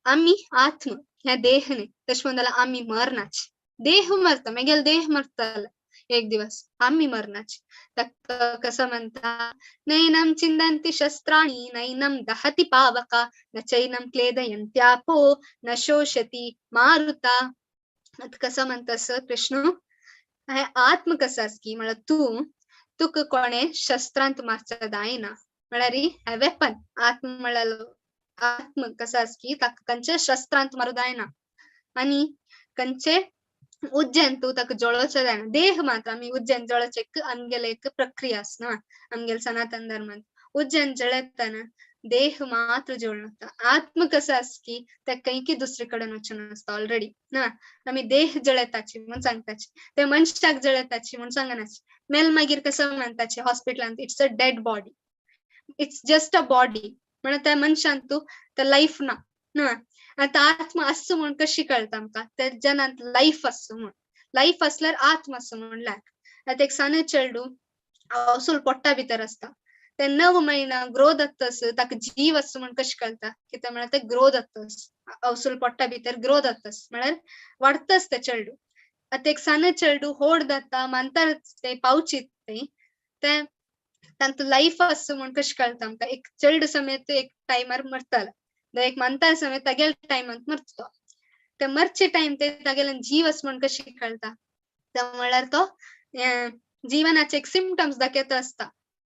आमी आत्म हे देह न्ही तशें म्हणून जाल्यार आमी मरनाच देह मरता मागीर देह मरताले एक दिवस आमी मरनाच. ताका कसो म्हणटा नैनम चिंदंती शस्त्राणि नैनम दहति पावका न चैनम क्लेदयन्त्यापो न शोषति मारुता. आतां कसो म्हणटा सर कृष्ण हे आत्म कसो आसा की म्हळ्यार तूं तुका कोणें शस्त्रांत मारचें जायना म्हळ्यार हे वेपन आत्म म्हळ्यार आत्म कसो आसा की ताका खंयच्या शस्त्रांत मारूं जायना आनी खंयचे उज्जैन तूं ताका जळोवचें जायना. देह मात्र आमी उज्जैन जळोवचें एक आमगेले एक प्रक्रिया आसा न्हू आमगेले सनातन धर्मांत उज्जैन जळयतना देह मात्र जळून वता. आत्म कसो आसा की ते खंय दुसरे कडेन वचून आसता ऑलरेडी ना. आमी देह जळयताची म्हूण सांगताची ते मनशाक जळयताची म्हूण सांगनाची. मेल मागीर कसो म्हणटाचे हॉस्पिटलांत it's a dead body it's just a body म्हणून त्या मनशान तूं ते लायफ ना ना. आतां आत्म आसचो म्हूण कशी कळटा आमकां त्या जनांत लायफ आसचो म्हूण लायफ आसल्यार आत्म आसचो म्हूण लायक. आतां एक सान चेडूं आवसूल पोट्टा भितर आसता ते 9 महिना ग्रो जातस ताका जीव आसा म्हण कशें कळटा? कित्याक म्हळ्यार ते ग्रो जातस, अवसूल पोट्टा भितर ग्रो जातस म्हळ्यार वाडतस ते चेडू. आतां एक सान चेडू होड जाता, मानता ते पावचीत ते तांतू लायफ आसा म्हण कशें कळटा आमकां? एक चेडू समेत एक टायमार मरतालो, एक मानता समेत तागेल्या टायमांत मरता तो. ते मरचे टायम ते तागेल्यान जीव आसा म्हण कशें कळटा? ते म्हळ्यार तो जिवनाचे एक सिमटम्स दाखयता आसता.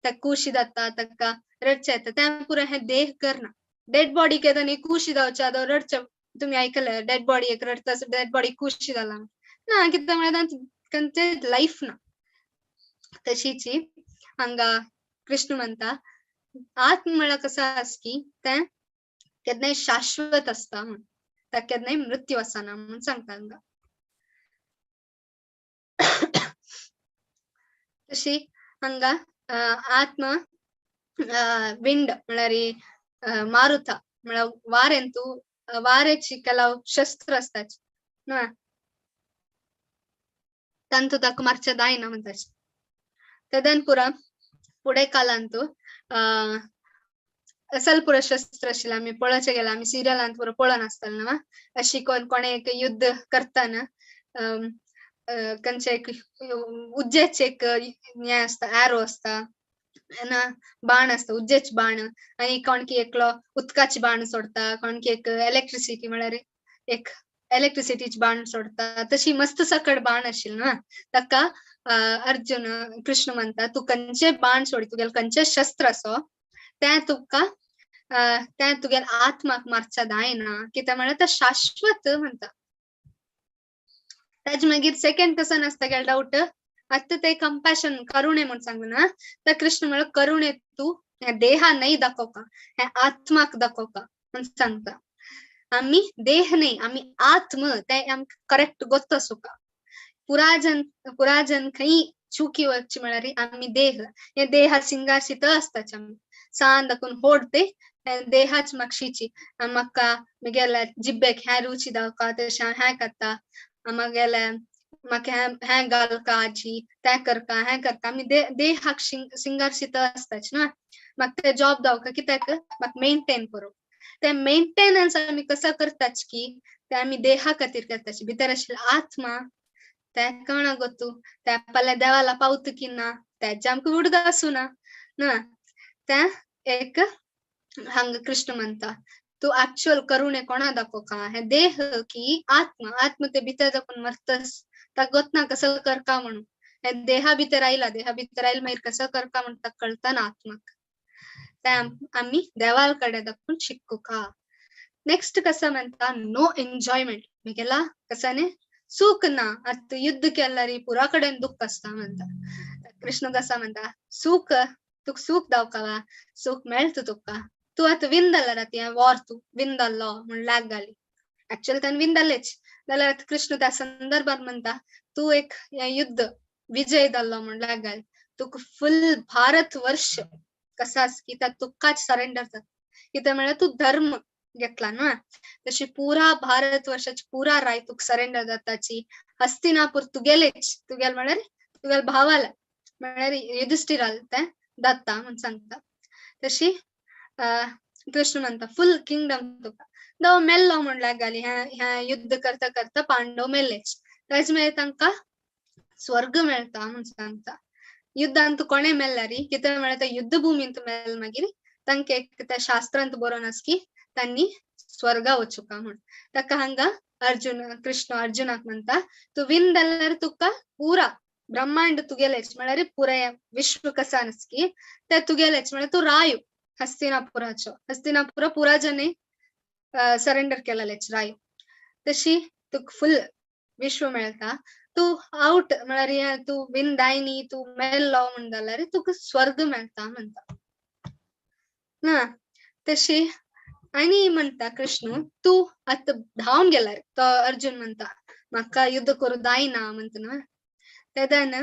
ताका कुशी जाता, ताका रडचें येता, तें पुरो हें देह करना. डेड बॉडी केन्ना न्ही कुशी जावचें आदो रडचें, तुमी आयकलें डेड बॉडी एक रडटा, डेड बॉडी कुशी जाला ना, कित्याक म्हळ्यार तांचें लायफ ना. तशीच हांगा कृष्ण म्हणटा आत्म म्हळ्यार कसो आसा की तें केन्नाय शाश्वत आसता म्हण, ताका केन्नाय मृत्यू आसना म्हूण सांगता हांगा. तशी हांगा आत्मा विंड म्हळ्यार मारुता म्हळ्यार वारेंतू वारेची ಕೆಲವು शस्त्र आसतात ना, तांतू ताका मारचें जायना म्हणटा. तेदन पुरा फुडें कालांतू असल पुरो शस्त्र आशिल्लें आमी पळोवचें गेल्यार आमी सिरियलांत पुरो पळोवन आसतलें न्हू, अशी कोणें एक युद्ध करतना खंयचें एक उज्जेच एक हें आसता, एरो आसता ना, बाण आसता, उज्जेच बाण, आनी कोणकी एकलो उदकाचे बाण सोडता, कोणकी एक इलेक्ट्रिसिटी म्हळ्यार एक इलेक्ट्रिसिटीचे बाण सोडता, तशी मस्त सकट बाण आशिल्लें न्हू. ताका अर्जुन कृष्ण म्हणटा तूं खंयचे बाण सोडी, तुगेलें खंयचें शस्त्र आसो तें तुका तें तुगेल्या आत्माक मारच्या जायना, कित्याक म्हळ्यार तें शाश्वत म्हणटा. ताजे मागीर सेकंड कसो आसता गेलो डावट, आतां ते कंपॅशन करुणे म्हूण सांगलें ना, तर कृष्ण म्हळ्यार करुणे तूं हें देहा न्हय दाखोवका, हें आत्माक दाखोवका म्हूण सांगता. आमी देह न्हय, आमी आत्म, तें आमकां करेक्ट गोत्त आसूका. पुराजन खंय चुकी वचची म्हळ्यार आमी देह, हे देहा सिंगारशीत आसताच आमी सान दाखून होड ते देहाच मागशीची, म्हाका म्हगेल्या जिब्बेक हें रुची दावका, तशें हांव हें करता, म्हागेल्या म्हाका हें घालका आजी, तें करका, हें करता, आमी देहाक सिंगारशीत आसताच न्हू. म्हाका ते जॉब दावका कित्याक म्हाका मेनटेन करूंक, ते मेंटेनन्स आमी कसो करताच की ते आमी देहा खातीर करताच, भितर आशिल्लो आत्मा ते कोणा गोतू ते पल्ल्या देवाला पावत की ना तेजे आमकां उडगासूं ना ना. ते एक हांगा कृष्ण म्हणटा तूं एक्चुअल करुणे कोणा दाखोवका, हें देह की आत्मा, आत्मा ते भितर दाखोवन मरतस ताका गोतना कसो करका म्हणून, हें देहा भितर आयला, देहा भितर आयला मागीर कसो करका म्हण ताका कळटा ना आत्माक, ते आमी देवाल कडेन दाखोवन शिकूका. नेक्स्ट कसो म्हणटा नो एन्जॉयमेंट, म्हगेला कसो न्ही सुख ना, आतां युद्ध केल्यार पुरा कडेन दुख्ख आसता म्हणटा. कृष्ण कसा म्हणटा सुख तुका सुख दावका वा सुख मेळटा तुका, तूं आतां विन जाल्यार आतां हें वॉर तूं विन जाल्लो म्हूण लाग घाली, एक्चुअली ताणें विन जालेच, जाल्यार आतां कृष्ण त्या संदर्भात म्हणटा तूं एक हें युद्ध विजय जाल्लो म्हूण लाग घाली, तुका फुल भारत वर्ष कसो आसा की ताका तुकाच सरेंडर जाता, कित्याक म्हळ्यार तूं धर्म घेतला न्हू, तशी पुरा भारत वर्षाची पुरा राय तुका सरेंडर जाताची, हस्तिनापूर तुगेलेच, तुगेल म्हळ्यार तुगेल भावाला म्हळ्यार युधिष्ठिराल तें दाता म्हूण सांगता. तशी कृष्ण म्हणटा फुल किंगडम तुका दव मेल्लो म्हण घाली, ह्या युद्ध करता करता पांडव मेल्लेच, ताजे मागीर तांकां स्वर्ग मेळटा म्हूण सांगता. युद्धांत कोणें मेल्ल्यार कितें म्हळ्यार त्या युद्धभुमींत मेल मागीर तांकां एक त्या शास्त्रांत बरोवन आसा की तांणी स्वर्गा वचुका म्हूण. ताका हांगा अर्जुन कृष्ण अर्जुनाक म्हणटा तूं विन जाल्यार तुका पुरा ब्रह्मांड तुगेलेच, म्हळ्यार पुराय विश्व कसो आसा की ते तुगेलेच, म्हळ्यार तूं राय हस्तिनापुराचो, हस्तिनापुरा पुराजांनी सरेंडर केलेलेच राय, तशी तुका फुल विश्व मेळटा, तूं आवट म्हळ्यार तूं विन दायनी तूं मेल्लो म्हण जाल्यार तुका स्वर्ग मेळटा म्हणटा ना. तशी आनी म्हणटा कृष्ण तूं आतां धांवन गेल्यार तो अर्जुन म्हणटा म्हाका युद्ध करूं जायना म्हणटा न्हू, तेन्ना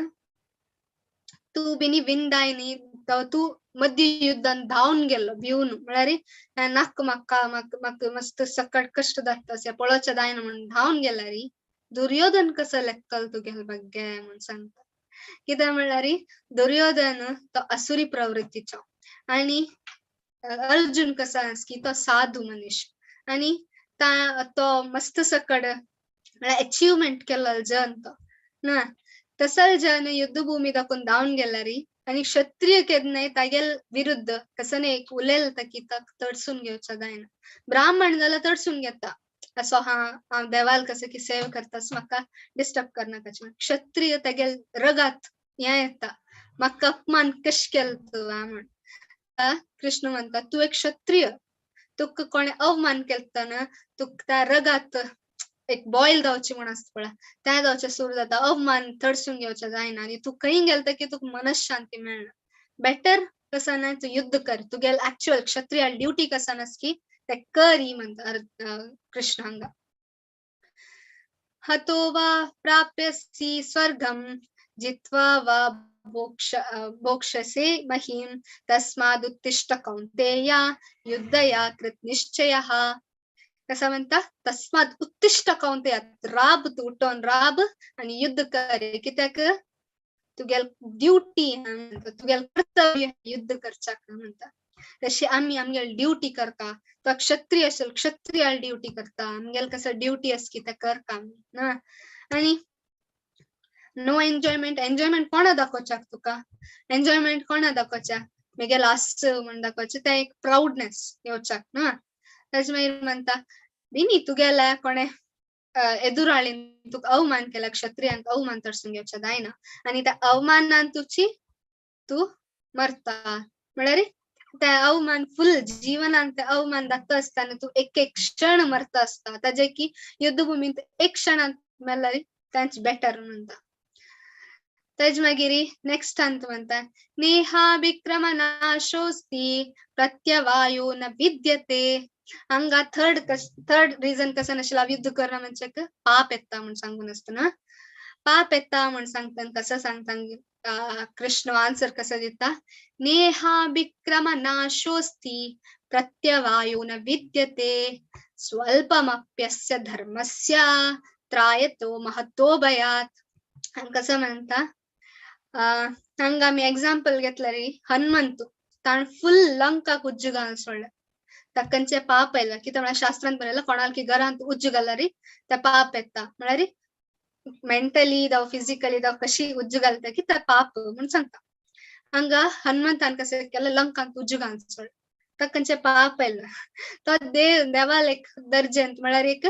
तूं बिनी विन दायनी तूं मध्य युद्धान धांवन गेल्लो भिवन, म्हळ्यार नाक म्हाका म्हाका मस्त सकट कश्ट जाता पळोवचें जायना म्हण धांवन गेल्यार दुर्योधन कसो लेखतलो तुगेले भाग्य म्हूण सांगता. कित्याक म्हणल्यार दुर्योधन तो असुरी प्रवृत्तीचो, आणि अर्जुन कसा आस की तो साधू मनीस आणि तो मस्त सकड म्हळ्यार अचिवमेंट केल्लो जन तो ना, तसल जन युद्धभूमी दाखोवन धांवन गेल्यारी आणि क्षत्रिय केन्नाय तागेल विरुद्ध कसं एक उलयता की ताक तडसून घेवचा जायना. ब्राह्मण जाल्यार तडसून घेता, असो हा हांव देवाल कसं की सेव करतास, म्हाका डिस्टर्ब करनाका. क्षत्रिय तागेल रगात हें येता, म्हाका अपमान कशें केलो तुवें म्हण. कृष्ण म्हणटा तूं एक क्षत्रिय, तुका कोणें अवमान केलो ना, तुका त्या रगात एक बॉयल जावची म्हण आसता पळय, त्या जावचें सुरू जाता, अवमान तडसून घेवचें जायना आनी तूं खंय गेल की तुका मनशांती मेळना. बेटर कसं ना तूं युद्ध कर, तुगेल एक्चुअल क्षत्रिय ड्युटी कसं नास की ते कर ही म्हणटा कृष्ण हांगा. हतो वा प्राप्यसि स्वर्गम जित्वा वा भोक्षसे महीं तस्मादुत्तिष्ठ कौन्तेय युद्धया कृत निश्चयः. कसं म्हणता तस्मात उत्तिष्ठ कौन्तेय, राब तूं उठोन राब आनी युद्ध कर, कित्याक तुगेल ड्युटी म्हणटा, तुगेल कर्तव्य युद्ध करच्याक म्हणटा. तशी आमी आमगेल ड्युटी करता, तो क्षत्रिय असेल क्षत्रियाल ड्युटी करता, आमगेल कसं ड्युटी आस की तें करता आमी ना. आनी नो एन्जॉयमेंट, एन्जॉयमेंट कोणा दाखोवच्याक तुका, एन्जॉयमेंट कोणा दाखोवच्याक, मेगेल आस म्हण दाखोवचें, तें एक प्रावडनेस येवच्याक ना. ताजे मागीर म्हणटा बिनी तुगेल्या कोणें एदुराळीन तुका अवमान केला, क्षत्रियांक अवमान तडसून घेवचें जायना आनी त्या अवमानान तुची तूं मरता. म्हळ्यार त्या अवमान फुल जीवनान ते अवमान जाता आसतना तूं एक एक क्षण मरता आसता, ताजे की युद्धभुमींत एक क्षणांत मेल्यार तेंच बेटर म्हणटा. तेज मागीर नेक्स्ट अंत म्हणटा नेहा विक्रम नाशोस्ति प्रत्यवायो न विद्यते. हांगा थर्ड थर्ड रिजन कसं नाशिल्लें युद्ध करना म्हणजे पाप येता म्हण सांगून आसतना, पाप येता म्हण सांगता कसं सांगता कृष्ण आन्सर कसं दिता, नेहा विक्रम नाशोस्ति प्रत्यवायो न विद्यते स्वल्पमप्यस्य धर्मस्य त्रायतो महतो भयात्. कसं म्हणता हांगा आमी एग्जाम्पल घेतल्यार हनुमंत ताण फुल लंकाक उज्जू घालून सोडलें, तांचे पाप आयला कितें म्हळ्यार शास्त्रांत बरयलां कोणाक की घरांत उज्जू घाल्यार ते पाप येता, म्हळ्यार मेंटली जावं फिजिकली जावं कशी उज्जू घालता की ते पाप म्हूण सांगता. हांगा हनुमंतान कशें केलें लंकांत उज्जू घालून सोडलें, तांचे पाप आयला. तो देव देवाल एक दर्जेंत म्हळ्यार एक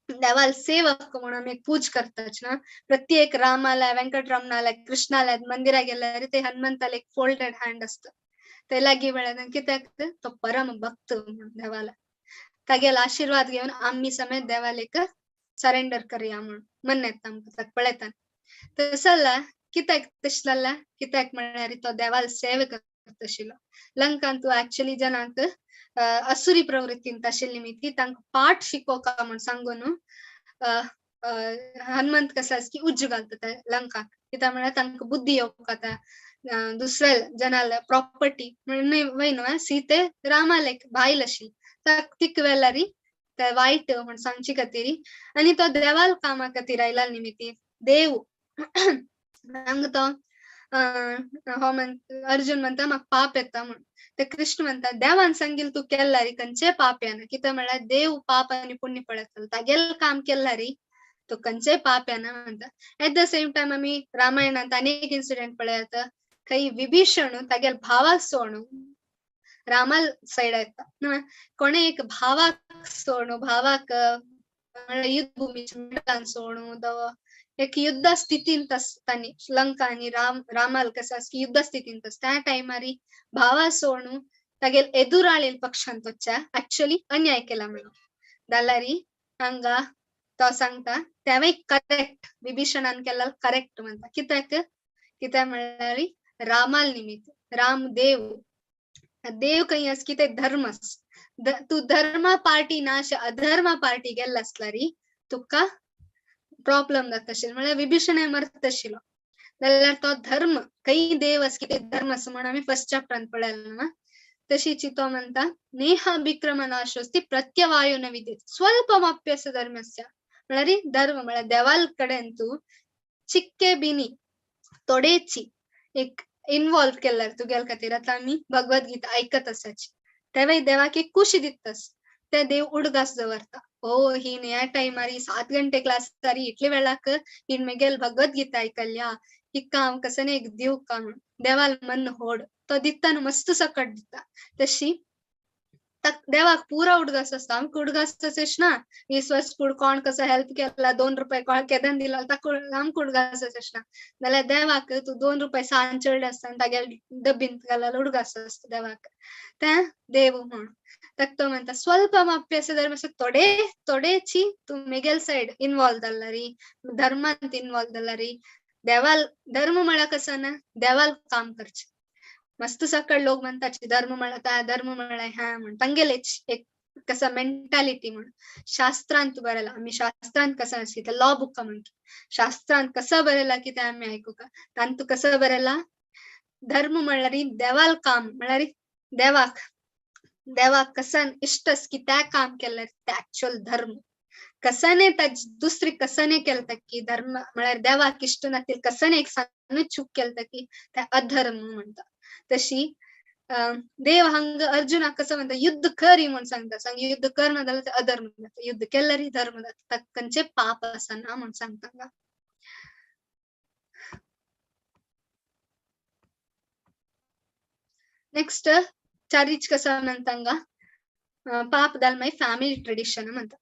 देवाल सेवक म्हणून आमी एक पूज करतात ना, प्रत्येक रामाला व्यंकटरमणाला कृष्णाला मंदिरा गेल्यार ते हनुमंताला एक फोल्डेड हँड आसता, ते लागीं वेळार कित्याक तो परम भक्त म्हणून देवाला, तागेलो आशिर्वाद घेवन आमी समेत देवाला एक सरेंडर करया म्हणून मन येता आमकां ताका पळयता. तसो कित्याक तशें जालें, कित्याक म्हळ्यार तो देवाल सेवे करता आशिल्लो. लंकांत तूं एक्चुअली जनांक असुरी प्रवृत्तींत आशिल्ली निमित्ती तांकां पाठ शिकोवका म्हण सांगून हनुमंत कसो आसा की उज्जू घालता त्या लंकाक, कित्याक म्हळ्यार तांकां बुद्धी येवका त्या दुसऱ्या जनाला प्रॉपर्टी म्हणून वय न्हू, सीते रामाला एक बायल आशिल्ली ताका तिका वेल्यार ते वायट म्हण सांगचे खातीर आनी तो देवाल कामा खातीर आयला निमित्ती देव हांगा तो हो म्हण अर्जुन म्हणटा म्हाका पाप येता म्हण, ते कृष्ण म्हणटा देवान सांगिल्लें तूं केल्यार खंयचें पाप येना, कित्याक म्हळ्यार देव पाप आनी पुण्य पळयतलो, तागेलें काम केल्यार तूं खंयचें पाप येना म्हणटा. एट the same time आमी रामायणांत अनेक इन्सिडेंट पळयात, खंय विभीषण तागेल भावाक सोडून रामाल सायड येता, कोणें एक भावाक सोडून भावाक युद्धभुमीच्या सोडून एक युद्ध स्थितींत आसतानी लंका आनी रामाल कसं आसा की युद्ध स्थितींत आसता त्या टायमार भावा सोडून तागेल एदुराळेल पक्षांत वचच्या एक्चुअली अन्याय केला म्हणून जाल्यार हांगा तो सांगता तेंवूय करेक्ट विभीषणान केला करेक्ट म्हणटा, कित्याक कित्याक म्हळ्यार रामाल निमित्त राम देव देव खंय आसा की ते धर्म आसा, तूं धर्मा पार्टी ना अशें अधर्मा पार्टी गेल्लो आसल्यार तुका प्रॉब्लम जाता आशिल्लो, म्हळ्यार विभीषण मरता आशिल्लो. जाल्यार तो धर्म खंय देव आसा की ते धर्म आसा म्हणून आमी फर्स्ट चॅप्टरान पळयलें ना. तशीच तो म्हणटा नेहा विक्रम नाशोस्ति प्रत्यवायो न विद्यते स्वल्पमाप्यस्य धर्मस्य, म्हळ्यार धर्म म्हळ्यार देवाल कडेन तूं चिक्के बिनी थोडेची एक इन्वॉल्व केल्यार तुगेल खातीर आतां आमी भगवत गीता आयकत आसाची तेवय देवाक एक खुशी दितस ते देव उडगास दवरता ओ हिन ह्या टायमार 7 गंटे क्लास इतले वेळाक हिन मेगेल भगवत गीता आयकल्या हिका हांव कसने एक दिवका म्हण देवाल मन होड तो दिता न्हू मस्त सकट दिता तशी देवाक पुरा उडगास आसता आमकां उडगास तशेंच ना विश्वास फूड कोण कसो हेल्प केला 2 रुपये कोण केदन दिला ताका आमकां उडगास तशेंच ना जाल्यार देवाक तूं 2 रुपये सांज चड आसता तागेले डबींत घाल्यार उडगास आसता देवाक तें देव म्हण ताका तो म्हणटा स्वल्प अभ्यास धर्म थोडे थोडेची तूं मेगेल सायड इनवॉल्व जाल्यारी धर्मांत इनवॉल्व जाल्यारी देवाल धर्म म्हळ्यार कसो ना देवाल काम करचें मस्त सकळ लोक म्हणताची धर्म म्हळ्यार धर्म म्हळ्यार हा म्हण तांगेलेच एक कसा मेंटालिटी म्हण शास्त्रांत बरयला आमी शास्त्रांत कसं आसता लॉ बुका म्हणटा शास्त्रांत कसं बरयला की ते आमी आयकुका तांतू कसं बरयला धर्म म्हळ्यार देवाल काम म्हळ्यार देवाक देवाक कसन इश्ट की त्या काम केल्यार ते ऍक्च्युअल धर्म कसने दुसरी कसने केलता की धर्म म्हळ्यार देवाक इश्ट नातील कसने एक सान्न चूक केलता की ते अधर्म म्हणटा तशी देव हांगा अर्जुनाक कसं म्हणटा युद्ध कर म्हण सांगता सांग युद्ध कर ना जाल्यार ते अधर्म जाता युद्ध केल्यार धर्म जाता ताका पाप आसना म्हण सांगता. नेक्स्ट चारीच कसं म्हणता पाप दाल मागीर फॅमिली ट्रेडिशन म्हणटा.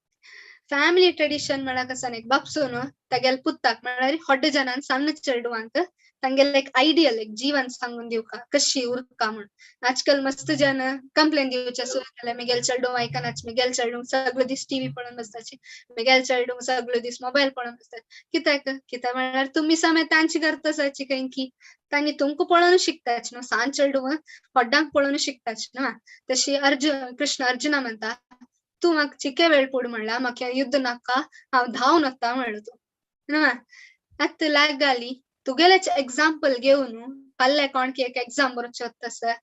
फॅमिली ट्रेडिशन म्हळ्यार कसं एक बापसून तागेले पुताक म्हळ्यार होड्डे जनान सಣ್ण चेडवांक तांगेले एक आयडियल एक जीवन सांगून दिवका कशी उरका म्हण. आजकाल मस्त जन कंप्लेन दिवचे सुरू केले मेगेल चेडूं आयकनाच मेगेल चेडूं सगळे दीस टीव्ही पळोवन बसताची मेगेल चेडूं सगळे दीस मोबायल पळोवन बसतात. कित्याक कित्याक म्हळ्यार तुमी समय तांची करताची खंय की तांणी तुमकां पळोवन शिकताच न्हू सान चेडूं होड्डांक पळोवन शिकताच न्हू. तशी अर्जुन कृष्ण अर्जुना म्हणटा तूं म्हाका चिके वेळ पड म्हणला म्हाका युद्ध नाका हांव धांवन वता म्हणलो तूं न्हू. आतां लागली तुगेलेच एग्जाम्पल घेवन फाल्यां कोणकी एक एग्जाम बरोवचें वता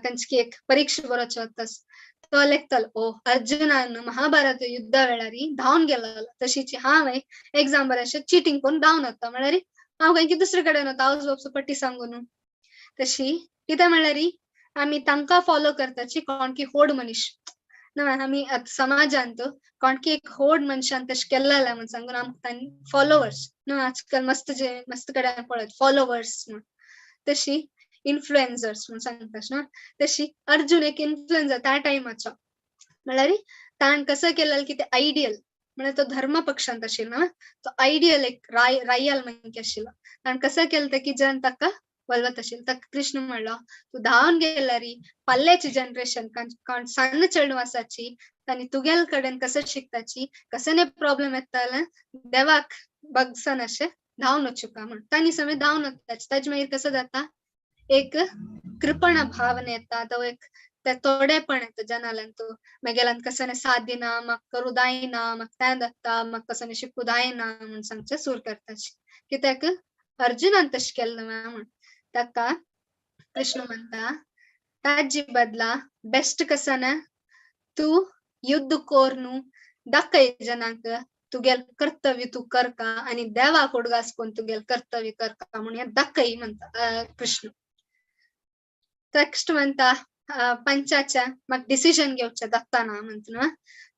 खंयची एक परीक्षा बरोवचें वता तो लेखतलो ओ अर्जुनान महाभारत युद्धा वेळार धांवन गेलो तशीच हांव एग्जाम बरें चिटींग करून धांवन वता म्हळ्यार हांव खंय दुसरे कडेन वता आवज बापसो पट्टी सांगून. तशी कितें म्हळ्यार आमी तांकां फॉलो करताची कोणकी होड मनीस ना आमी समाजांत कोणकी एक होड मनशान तशें केल्लें म्हण सांगून आमकां फॉलोवर्स न्हू. आजकाल मस्त जे मस्त कडेन पळयत फॉलोवर्स म्हण तशी इन्फ्लुएन्सर्स म्हण सांगता न्हू. तशी अर्जुन एक इन्फ्लुएन्सर त्या टायमाचो म्हळ्यार ताण कसं केलें की ते आयडियल म्हळ्यार तो धर्म पक्षांत आशिल्लो न्हू तो आयडियल एक रायल मंकी आशिल्लो ताण कसं केलें की जन ताका वलवत आशिल्लो. ताका कृष्ण म्हणलो तूं धांवन गेल्यारी फाल्याची जनरेशन कोण सण्ण चेडूं आसाची तांणी तुगेल कडेन कसं शिकताची कसने प्रॉब्लेम येताले देवाक बगसन अशें धांवन वचुका म्हण तांणी समय धांवन वताची. ताजे मागीर कसं जाता एक कृपण भावना येता तो एक ते थोडेपण येता जनालांत मेगेल्यान कसने साथ दिना म्हाका करूं जायना म्हाका तें जाता म्हाका कसने शिकूं जायना म्हण सांगचें सूर करताची कित्याक अर्जुनान तशें केल्लें म्हण. ताका कृष्ण म्हणटा ताजी बदला बेस्ट कसं ना तूं युद्ध कोर न्हू दाखय जनांक तुगेल कर्तव्य तूं करका आनी देवाक उडगास करून तुगेल कर्तव्य करका म्हूण हें दाखय म्हणटा कृष्ण. नेक्स्ट म्हणटा पंचाच्या म्हाका डिसिजन घेवचें दाखतना म्हणटा न्हू.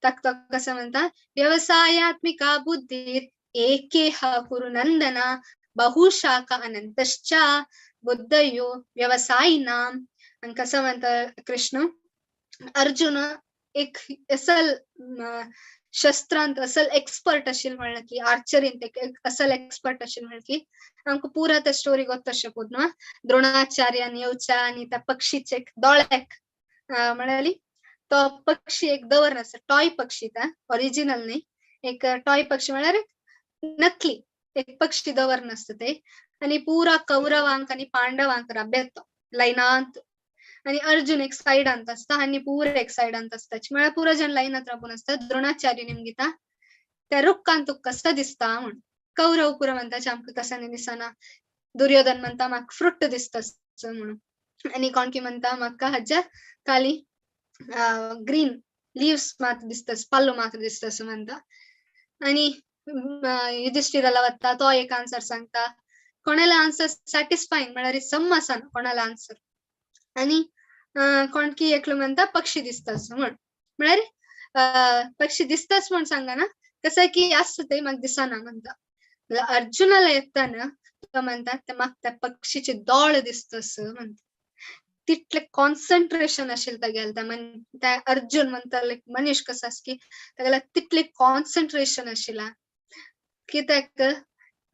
ताका तो कसं म्हणटा व्यवसायात्मिका बुद्धीर एकेह कुरु नंदना बहुशाखा अनंतश्च बुद्धयो व्यवसायिनाम. आनी कसं म्हणटा कृष्ण अर्जुन एक असल शस्त्रांत असल एक्सपर्ट आशिल्लो म्हणलें की आर्चरींत एक असल एक्सपर्ट आशिल्लो म्हणलें की आमकां पुरा त्या स्टोरी गोत्त शकूत न्हू. द्रोणाचार्यान येवच्या आनी त्या पक्षीचे एक दोळ्याक म्हळ्यार तो पक्षी एक दवर नासता टॉय पक्षी त्या ओरिजिनल न्ही एक टॉय पक्षी म्हळ्यार नकली एक पक्षी दवर नासता ते आनी पुरा कौरवांक आनी पांडवांक राबेतो लायनांत आनी अर्जुन एक सायडांत आसता आनी पुरा एक सायडांत आसता म्हळ्यार पुरा जण लायनांत राबून आसता. द्रोणाचार्य निमगिता त्या रुखान तुका कसो दिसता म्हण कौरव पुरा म्हणटा आमकां कसो दिसना दुर्योधन म्हणटा म्हाका फ्रुट दिसता म्हणून आनी कोणकी म्हणटा म्हाका हाज्या खाली ग्रीन लिव्स मात दिसता पालो मात दिसता म्हणटा. आनी युधिष्ठिराला वता तो एक आन्सर सांगता कोणाला आन्सर सॅटिस्फाईंग म्हळ्यार सम आसना कोणाला आन्सर. आनी कोण की एकलो म्हणटा पक्षी दिसतास म्हण, म्हळ्यार पक्षी दिसतास म्हण सांगना, कसं की आसता ते म्हाका दिसना म्हणटा. अर्जुनाला येताना तो म्हणटा ते म्हाका त्या पक्षीचे दोळे दिसतस म्हणटा. तितले कॉन्सन्ट्रेशन आशिल्लें तागेलें. त्या अर्जुन म्हणटा मनीस कसो आसा की तागेले तितले कॉन्सन्ट्रेशन आशिल्लें की ताका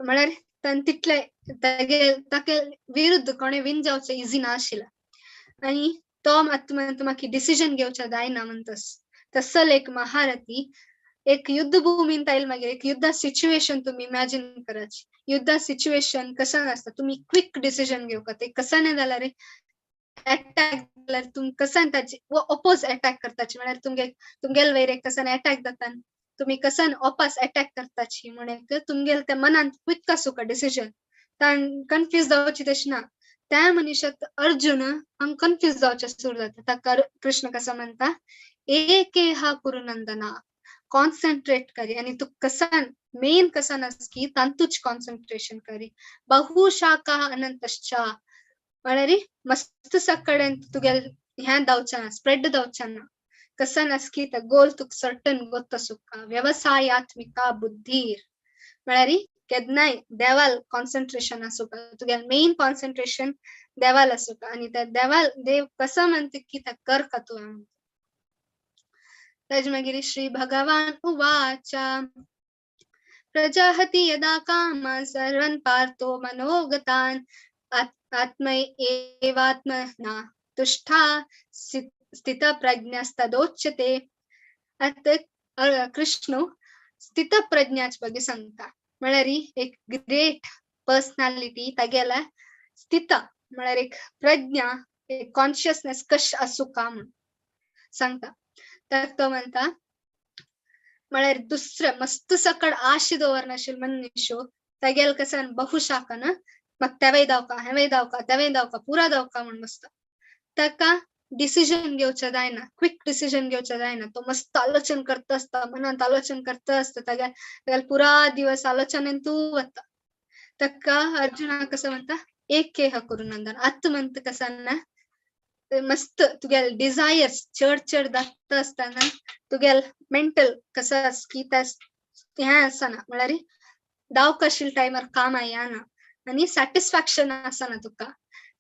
म्हळ्यार ताणें तितले तागे ताका विरुद्ध कोणें विन जावचें इजी ना आशिल्लें. आनी तो आतां म्हणटा म्हाका डिसिजन घेवचें जायना म्हणटस. तसल एक महारथी एक युद्धभूमीन आयल मागीर एक युद्धा सिच्युएशन तुमी इमॅजिन कराची. युद्धा सिच्युएशन कशें आसता, तुमी क्विक डिसिजन घेवका. ते कशें नाही जाल्यार अटॅक जाल्यार तुमी कसान ताचे ओपोज अटॅक करताची, म्हळ्यार तुमगेल वयर एक कसान अटॅक जाता, तुमी कसान ओपास अटॅक करताची म्हण एक तुमगेल त्या मनांत क्विक आसूका डिसिजन, ताण कन्फ्यूज जावची तशें ना. त्या मनीशाक अर्जुन हांग कन्फ्यूज जावचें सुरू जाता. ताका कृष्ण कसो म्हणटा एके हा कुरुनंदना, कॉन्सन्ट्रेट करी आनी तूं कसान मेन कसान आसा की तातूंच कॉन्सन्ट्रेशन करी. बहुशाखा अनंतश्चा म्हळ्यार मस्त कडेन तुगेल हें जावचें ना, स्प्रेड जावचें ना. कसान आसा की ते गोल तुका सर्टन गोत्त आसूका. व्यवसायात्मिका बुद्धीर म्हळ्यार केन्नाय देवाल कॉन्सन्ट्रेशन आसूका, तुगेल मेन कॉन्सन्ट्रेशन देवाल आसूका. आनी त्या देवाल देव कसो म्हणटा की ते कर का तूं. ताजे मागीर श्री भगवान उवाच प्रजाहति यदा कामान् सर्वान् पार्थो मनोगतान् आत्म एवात्मना तुष्टा स्थितप्रज्ञस्तदोच्यते. आतां कृष्ण स्थितप्रज्ञाच ಬಗ್ಗೆ सांगता. म्हळ्यार एक ग्रेट पर्सनालिटी तागेल्या स्थित म्हळ्यार एक प्रज्ञा, एक कॉन्शियसनेस कश आसूका म्हूण सांगता. तर तो म्हणटा म्हळ्यार दुसरे मस्त सकड आशे दवरनाशिल्लो मनीस तागेल कसान बहुशाखा ना म्हाका तेवय दावका, हेंवय दावका, तेवय दावका, पुरा दावका म्हूण मस्त. ताका डिसिजन घेवचें जायना, क्विक डिसिजन घेवचें जायना. तो मस्त आलोचन करता आसता, मनांत आलोचन करता आसता, तागेल पुरा दिवस आलोचनेन तूं वता. ताका अर्जुना कसो म्हणटा एक हा कुरुनंदन. आतां म्हणटा कसान ना मस्त तुगेल डिझायर्स चड चड दाखता आसतना तुगेल मेंटल कसो आसा की हें आसना, म्हळ्यार दावका आशिल्ल्या टायमार कामां येना आनी सॅटिस्फॅक्शन आसना तुका.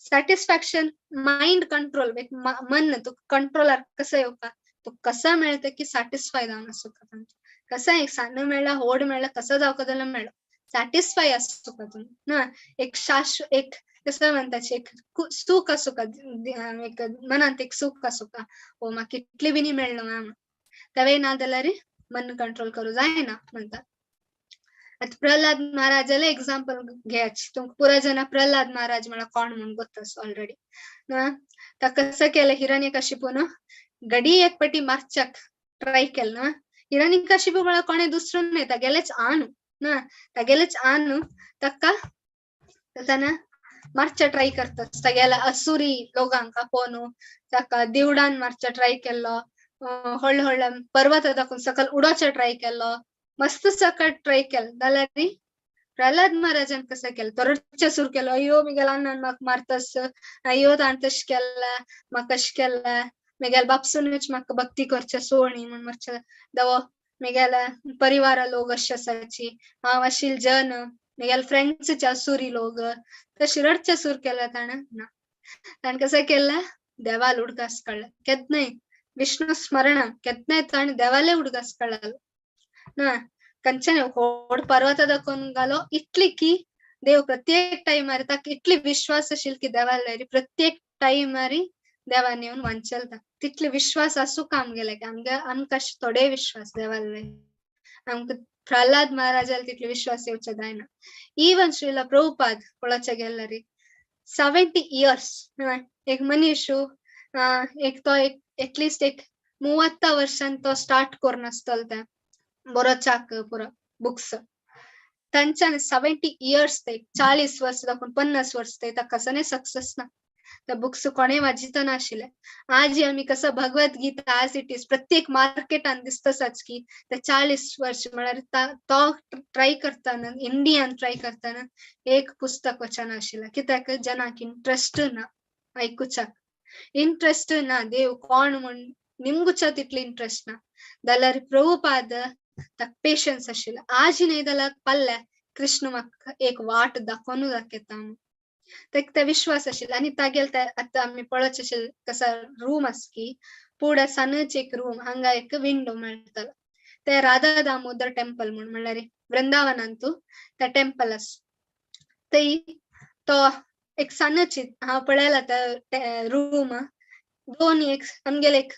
सॅटिस्फॅक्शन मायंड कंट्रोल, एक मन तुका कंट्रोलार कसो येवपा, तुका कसो मेळटा की सॅटिस्फाय जावन आसूका. कसो एक सान्न मेळ्ळा, व्हड मेळ्ळा, कसो जावका जाल्यार मेळ्ळो, सॅटिस्फाय आसूका तूं ना. एक शाश्व एक कसो म्हणटाचे एक सूख आसूका, एक मनांत एक सूख आसूका, ओ म्हाका इतली बी न्ही मेळ्ळो म्हूण. तेवय ना जाल्यार मन कंट्रोल करूं जायना म्हणटा. आतां प्रल्हाद महाराजाले एग्जाम्पल घेयाच. तुमकां पुरा जाणा प्रल्हाद महाराज म्हळ्यार कोण म्हूण गोत्त आसा ऑलरेडी ना. ताका कसो केलें हिरण्यकशिपून गडी एक पटी मारच्याक ट्राय केलें ना. हिरण्यकशिपू म्हळ्यार कोणें दुसरो न्हय, तागेलेच आनु ना, तागेलेच आनु ताका ताणें मारच्या ट्राय करता. तागेल्या असुरी लोकांक आपोवन ताका दिवडान मारच्या ट्राय केल्लो, व्हडले व्हडले पर्वत दाखोवन सकयल उडोवच्या ट्राय केल्लो, मस्त सकट ट्राय केलें. जाल्यार प्रल्हाद महाराजान कसो केलें, तो रडचें सुरू केलो, अय्यो म्हगेल्या अण्णान म्हाका मारतस, अय्यो ताणें तशें केलें, म्हाका अशें केलें, म्हगेल्या बापसूनच म्हाका भक्ती करचें सोडली म्हूण मातशें दवो म्हगेल्या परिवारा लोक अशे आसाची, हांव आशिल्ले जन, म्हगेले फ्रेंड्सचे असुरी लोक, तशें रडचें सुरू केलें ताणें ना. ताणें कसो केलें देवाल उडगास काडले, केन्नाय विष्णु स्मरण केन्नाय ताणें देवाले उडगास काडलो ना. कंचन व्हड पर्वत दाखोवन घालो इतली की देव प्रत्येक टायमार ताका इतली विश्वास आशिल्लो की देवाल प्रत्येक टायमार देवान येवन वांचलता. तितले विश्वास आसूं का आमगेले की आमकां थोडे विश्वास देवाल, आमकां प्रल्हाद महाराजाल तितले विश्वास येवचे जायना. इवन श्रीला प्रभुपाद पळोवच्या गेल्यार 70 इयर्स एक मनीस एक तो एक एटलिस्ट एक 30 वर्षान तो स्टार्ट करून आसतलो तें बरोवच्याक पुरो बुक्स. तांच्यान 70 इयर्स ते 40 वर्स दाखोवन 50 वर्स ते ताका कसो सक्सेस ना. ते बुक्स कोणें वाजितना आशिल्ले. आजी आमी कसो Bhagavad Gita as it is प्रत्येक मार्केटान दिसतसाच की ते 40 वर्ष म्हळ्यार तो ट्राय करताना इंडियान ट्राय करताना एक पुस्तक वचना आशिल्लें. कित्याक जनाक इंट्रस्ट ना आयकुचाक, इंट्रस्ट ना देव कोण म्हण निमगुचा तितले इंट्रस्ट ना. जाल्यार प्रभुपाद ताका पेशन्स आशिल्लो. आजी न्हय जाल्यार पल्ले कृष्ण म्हाका एक वाट दाखोवनू दाखयता म्हूण ताका ते विश्वास आशिल्लो. आनी तागेले ते आतां आमी पळोवचें आशिल्लें कसा रूम आसा की पुढे सानच एक रूम हांगा एक विंडो मेळटलो ते राधा दामोदर टेम्पल म्हूण म्हणल्यार वृंदावनांतू ते टेम्पल आसा. थंय तो एक सानच हांव पळयला ते रूम दोन एक आमगेले एक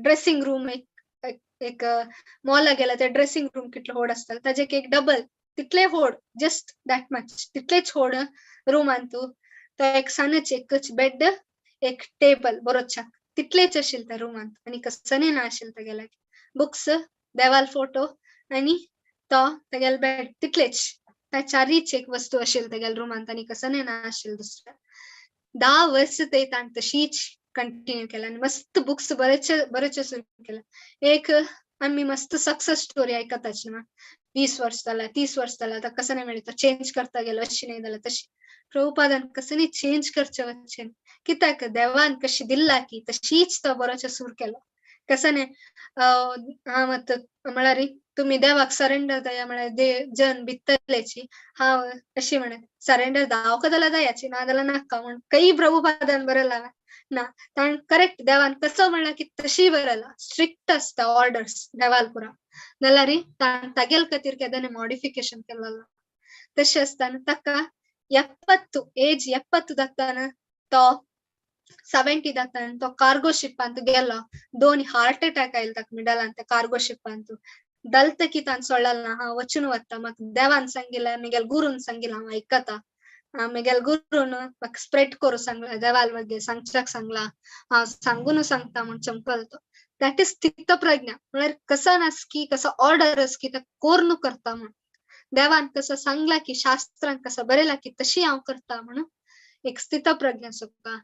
ड्रेसिंग रूम एक एक मॉला गेला ते ड्रेसिंग रूम कितलो व्हड आसता ताजे एक डबल तितले व्हड जस्ट that much तितलेच व्हड रुमांतू तो एक सानच एकच बेड एक टेबल बरोवच्याक तितलेच आशिल्ले त्या रुमांत आनी कसने ना आशिल्ले तागेले. बुक्स देवाल फोटो आनी तो तागेले बेड तितलेच त्या चारीच एक वस्तू आशिल्ले तागेले रुमांत आनी कसने ना आशिल्ले दुसरें. 10 वर्स ते ताणें तशीच कंटिन्यू केला आनी मस्त बुक्स बरेचे बरेचे सुरू केले. एक आमी मस्त सक्सेस स्टोरी आयकताच न्हू, 20 वर्स जाला 30 वर्स जाला आतां कसं नाही मेळटा चेंज करता गेलो अशी नाही जाला तशी. प्रभुपादान कसं नाही चेंज करचे वचेन कित्याक देवान कशी दिल्ला की तशीच तो बरोचो सूर केलो. कसं नाही हांव आतां म्हळ्यार तुमी देवाक सरेंडर दया म्हळ्यार जन भितरलेची हांव अशी म्हणत सरेंडर दावका जाल्यार दयाची ना जाल्यार नाका म्हूण खंय प्रभुपादान बरयला ना. ताणें करेक्ट देवान कसो म्हणला की तशी बरयला. स्ट्रिक्ट आसता ऑर्डर्स देवाल पुरा जाल्यार तागेल खातीर केदने मॉडिफिकेशन केलेलो. तशें आसतना ताका 70 एज 70 जाताना तो 70 जाताना तो कार्गो शिपांत गेलो. 2 हार्ट अटॅक आयलो ताका मिडलान त्या कार्गो शिपांत. दलत की ताणें सोडलें ना हांव वचून वता म्हाका देवान सांगिल्लें म्हगेल्या गुरून सांगिल्लें हांव आयकता म्हगेल्या गुरून म्हाका स्प्रेड करूं सांगला देवाल वगैरे सांगच्याक सांगला हांव सांगून सांगता म्हूण चमकलो तो. That is स्थितप्रज्ञा म्हळ्यार कसो नासकी कसो ऑर्डर आसकी ते कोर्न करता म्हूण देवान कसो सांगला की शास्त्रान कसो बरयला की तशी हांव करता म्हणून एक स्थितप्रज्ञा सुद्दां.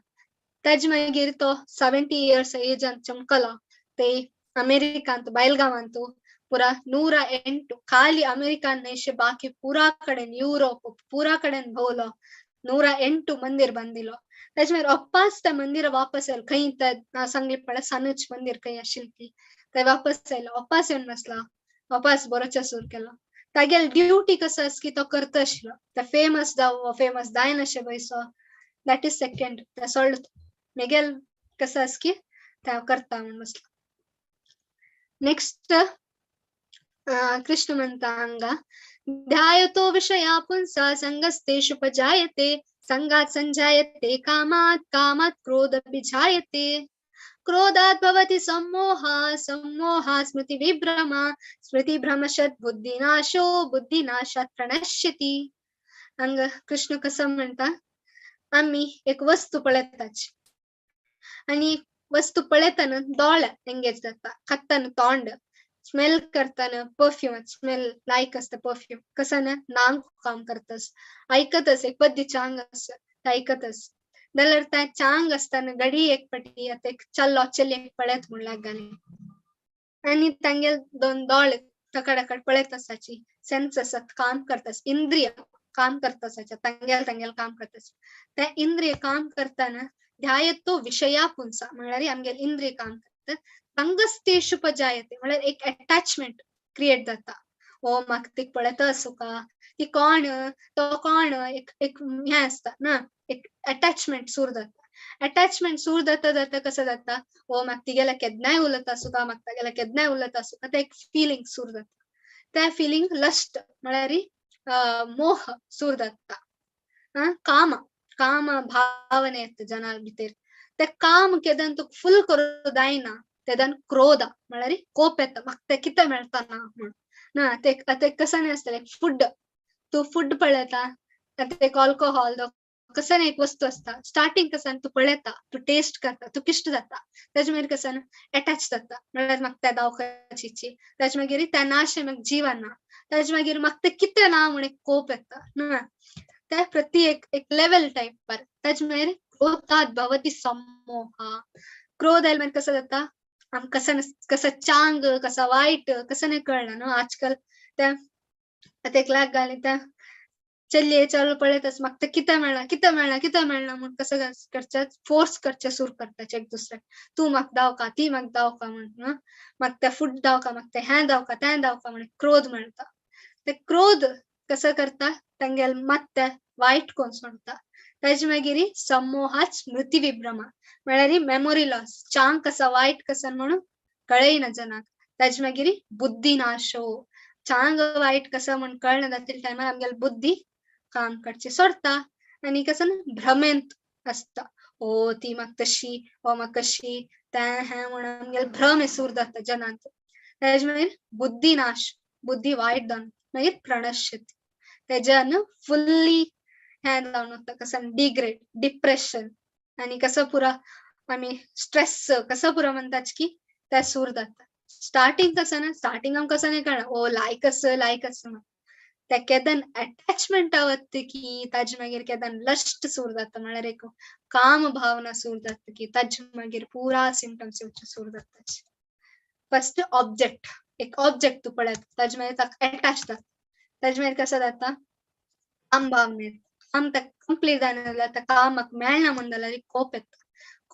ताजे मागीर तो 70 इयर्स एजान चमकलो. ते अमेरिकांत बायलगांवांत पुरा 108 खाली अमेरिकान न्हय बाकी पुरा कडेन युरोप पुरा कडेन भोवलो. 108 मंदिर बांदिलो. ताजे मागीर अप्पास त्या मंदिर वापस आयलो. खंय ते सांगली पळय सानूच मंदिर खंय आशिल्लें ती ते वापस आयलो. अप्पास येवन बसलो वापस बरोचो सूर केलो. तागेली ड्युटी कसो आसा की तो करता आशिल्लो. ते फेमस जावो फेमस जायनाशे पयसो that is second ते सोडलो. मेगेल कसो आसा की ते हांव करता म्हूण बसलो. नेक्स्ट कृष्ण म्हणता हांगा ध्यायतो विषया पुंसा संगस्तेषु उपजायते संगात संजायते कामात कामात क्रोध अभिजायते क्रोधात् भवति सम्मोहा सम्मोहा स्मृति विभ्रमा स्मृति भ्रमशत् बुद्धिनाशो बुद्धिनाशात् प्रणश्यति. हांगा कृष्ण कसो म्हणता आमी एक वस्तू पळयताच आनी वस्तू पळयतना दोळे एंगेज जाता, खाताना तोंड, स्मेल करताना परफ्यूम स्मेल लायक आसता परफ्यूम कसं ना नांग काम करतस, आयकतस एक पद्दी चांग आसा ते आयकतस जाल्यार ते चांग आसतना घडी एक पटी आतां एक चलो चली एक पळयत म्हूण लागले आनी तांगेले दोन दोळे तकडाकड पळयत आसाची सेन्स आसात काम करतास इंद्रिय काम करतासाचे तांगेले तांगेले काम करतास. ते इंद्रिय काम करतना ध्यायतो विषया पुंसा म्हळ्यार आमगेले इंद्रिय काम करता संगस्तेषु उपजायते म्हळ्यार एक अटॅचमेंट क्रिएट जाता. ओ म्हाका ती पळयता आसूका ती कोण तो कोण एक एक हें आसता ना एक अटॅचमेंट सूर जाता. अटॅचमेंट सूर जाता जाता कसो जाता ओ म्हाका तिगेल्या केन्नाय उलयता आसूका म्हाका तागेल्या केन्नाय उलयता आसूका ते एक फिलींग सूर जाता. त्या फिलींग लस्ट म्हळ्यार मोह सूर जाता. काम काम भावने येता जना भितर ते काम केदन तुका फूल करूं जायना तेदन क्रोध म्हळ्यार कोप येता म्हाका तें कितें मेळटा ना म्हूण ना. ते आतां कसं न्ही आसतलें फूड तूं फूड पळयता आतां एक अल्कोहोल कसं एक वस्तू आसता स्टार्टींग कसं तूं पळयता तूं टेस्ट करता तूं किश्ट जाता ताजे मागीर कसं एटॅच जाता म्हळ्यार म्हाका त्या दावखाची ताजे मागीर त्या नाशें म्हाका जिवन ना ताजे मागीर म्हाका तें कितें ना म्हूण एक कोप येता ना. त्या प्रति एक एक लेवल टायपार ताजे मागीर क्रोधात भवती सम्मोहा. क्रोध आयले मागीर कसो जाता आमकां कसं कसं चांग कसा वायट कसं नाही कळना न्हू आजकाल. त्या आतां एक लाग घाली त्या चलये चलो पळयताच म्हाका तें कितें मेळ्ळां कितें मेळ्ळां कितें मेळ्ळां म्हूण कसं करचें फोर्स करचें सुरू करता एक दुसऱ्याक. तूं म्हाका दावका ती म्हाका दावका म्हण न्हू, म्हाका तें फूड दावका म्हाका तें हें दावका तें दावका म्हण क्रोध मेळटा. ते क्रोध कसं करता तांगेले मात वायट कोण सोडटा. ताजे मागीर सम्मोहात स्मृती विभ्रमा म्हळ्यार मेमोरी लॉस, चांग कसा वायट कसा म्हणून कळयना जनाक. ताजे मागीर बुद्धी नाशो, चांग वायट कसा म्हण कळना जातील टायमार आमगेली बुद्धी काम करचे सोडता आनी कसं ना भ्रमेंत आसता. ओ ती म्हाका तशी ओ म्हाका कशी तें हें म्हण आमगेले भ्रम सुरू जाता जनांत. ताजे मागीर बुद्धी नाश, बुद्धी वायट जावन मागीर प्रणश्यती, तेज्यान फुल्ली हें जावन वता कसं डिग्रेड डिप्रेशन आनी कसं पुरा आमी स्ट्रेस कसं पुरा म्हणटाच की तें सुरू जाता. स्टार्टिंग कसं ना स्टार्टिंग आमकां कसं नाही कळना ओ लायक आसा लायक आसा म्हण, ते केदन अटॅचमेंट वता की ताजे मागीर केदन लस्ट सुरू जाता म्हळ्यार एक काम भावना सुरू जाता की ताजे मागीर पुरा सिमटम्स येवचे सुरू जाता. फर्स्ट ऑब्जेक्ट, एक ऑब्जेक्ट तूं पळयता ताजे मागीर ताका एटॅच जाता. ताजे मागीर कसं जाता काम भावना येता. काम ताका कंप्लीट जायना जाल्यार त्या कामाक मेळना म्हण जाल्यार कोप येता.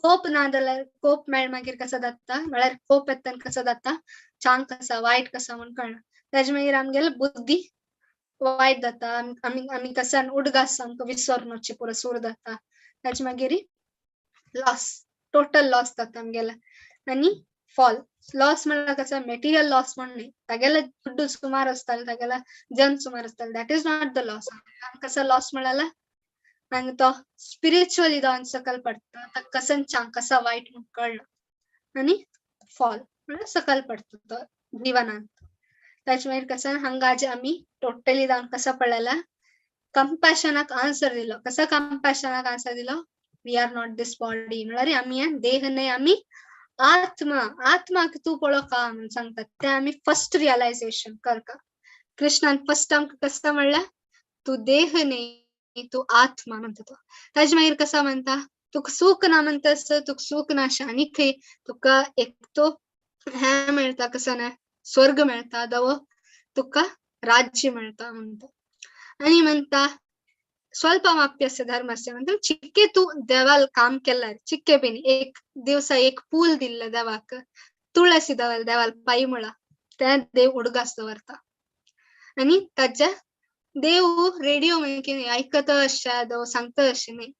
कोप ना जाल्यार कोप मेळ मागीर कसो जाता म्हळ्यार कोप येता आनी कसो जाता चांग कसा वायट कसा म्हण कळना. ताजे मागीर आमगेले बुद्धी वायट जाता, आमी आमी कसान उडगास आमकां विसरनोचे पुरो सुरू जाता. ताजे मागीर लॉस, टोटल लॉस जाता आमगेले. आनी फॉल लॉस म्हळ्यार कसो मेटिरियल लॉस म्हण न्ही, तागेले दुड्डू सुमार आसताले तागेले जन सुमार आसताले, that is not the loss. आमकां कसो लॉस म्हळ्यार आनी तो स्पिरिच्युअली जावन सकयल पडटा, ताका कसन चांग कसा वायट म्हण कळना आनी फॉल म्हळ्यार सकयल पडटा तो जिवनांत. ताजे मागीर कसं हांगा जे आमी टोटली जावन कसो पळयला कंपॅशनाक आन्सर दिलो. कसो कंपॅशनाक आन्सर दिलो, we are not this body म्हळ्यार आमी हें देह न्हय आमी आत्मा. आत्माक तूं पळोवका म्हण सांगता तें आमी फर्स्ट रियलायझेशन करका. कृष्णान फर्स्ट आमकां कसो म्हणल्यार तूं देह न्हय तूं आत्मा म्हणटा तो. ताजे मागीर कसो म्हणटा तुका सूख ना म्हणटा आसता तुका सूख ना अशें आनी खंय तुका एक तो हें मेळटा कसो ना स्वर्ग मेळटा दवो तुका राज्य मेळटा म्हणटा. आनी म्हणटा स्वल्प माप्यस्य धर्मस्य म्हणटा चिक्के तूं देवाल काम केल्यार चिक्के बीन एक दिवसा एक पूल दिल्ले देवाक तुळसी दवरले देवाल पांय मुळा तें देव उडगास दवरता. आनी ताच्या देव रेडियो कितें आयकता अशें देव सांगता अशें न्ही,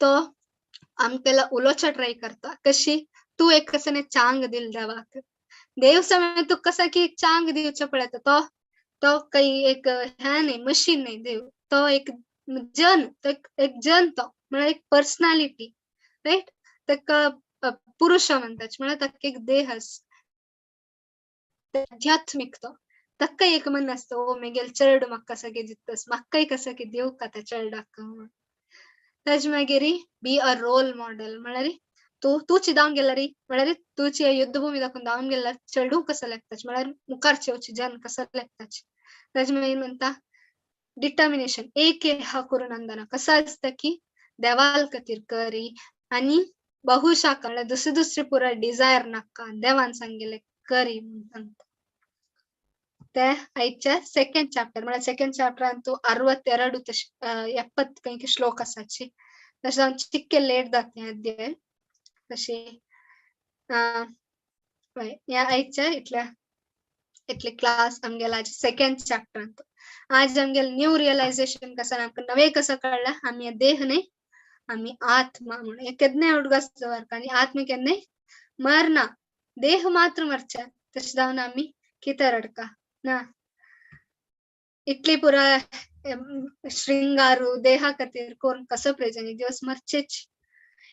तो आमकां उलोवचो ट्राय करता कशी तूं एक कसं चांग दिल देवाक. देव समय तुका कसं की चांग दिवचें पळयता तो तो काही एक हें न्ही मशीन न्ही देव, तो एक जन, तो एक जन तो म्हळ्यार एक पर्सनालिटी रायट. ताका पुरुष म्हणटात म्हळ्यार ताका एक देह आसा आध्यात्मीक तो ताका एक मन आसता ओ मेगेल चेडू म्हाका कसं की दितस म्हाकाय कसं की दिवका त्या चेडाक म्हण. ताजे मागीर बी अ रोल मॉडेल म्हळ्यार तूं तूंच धांवन गेल्यार म्हळ्यार तूंच युद्धभूमी दाखोवन धांवन गेल्यार चेडूं कसो लागता म्हळ्यार मुखार येवचे जन कसो लागता. ताजे मागीर म्हणटा डिटर्मिनेशन एक हा करून नंदना कसं आसता की देवाल खातीर करी आनी बहुशाखा म्हळ्यार दुसरे दुसरे पुरा डिजायर नाका देवान सांगिल्लें करी म्हूण सांगता. ते आयच्या सेकेंड चॅप्टर म्हळ्यार सेकेंड चॅप्टरान तूं 62 70 खंय श्लोक आसाची. तशें हांव चिक्के लेट जाता हें अध्याय तशी ह्या आयच्या इतल्या इतले क्लास आमगेला आज सेकेंड चॅप्टरान. आज आमगेले न्यू रियलायझेशन कसं आमकां नवें कसं कळ्ळें आमी देह न्हय आमी आत्मा म्हणून. हें केन्नाय उडगास दवरता आनी आत्मा केन्नाय मरना, देह मात्र मरचे तशें जावन आमी कितें रडका ना. इतली पुरा शृंगारू देहा खातीर करून कसो प्रयोजन, एक दिवस मरचेच.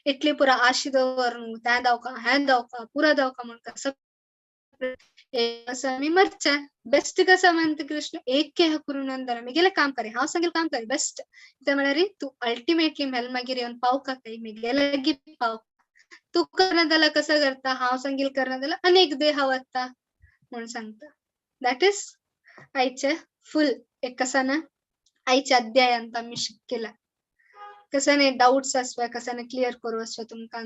इतली पुरा आशी दवरून तें दावका हें दावका पुरा दावका म्हण कसो आमी मरचे. बेस्ट कसं म्हणटा कृष्ण एक करून नंतर मेगेलें काम करे हांव सांगेलें काम करे बेस्ट. ते म्हळ्यार तूं अल्टिमेटली मेल मागीर येवन पावका खंय मेगेले लागीं पावका. तूं करना जाल्यार कसो करता हांव सांगील करना जाल्यार अनेक देहा वता म्हूण सांगता. That is आयचे फुल एक कसा ना आयच्या अध्यायांत आमी शिकला. कसने डाउट्स आसवे, कसने क्लियर करू आसवे तुमकां.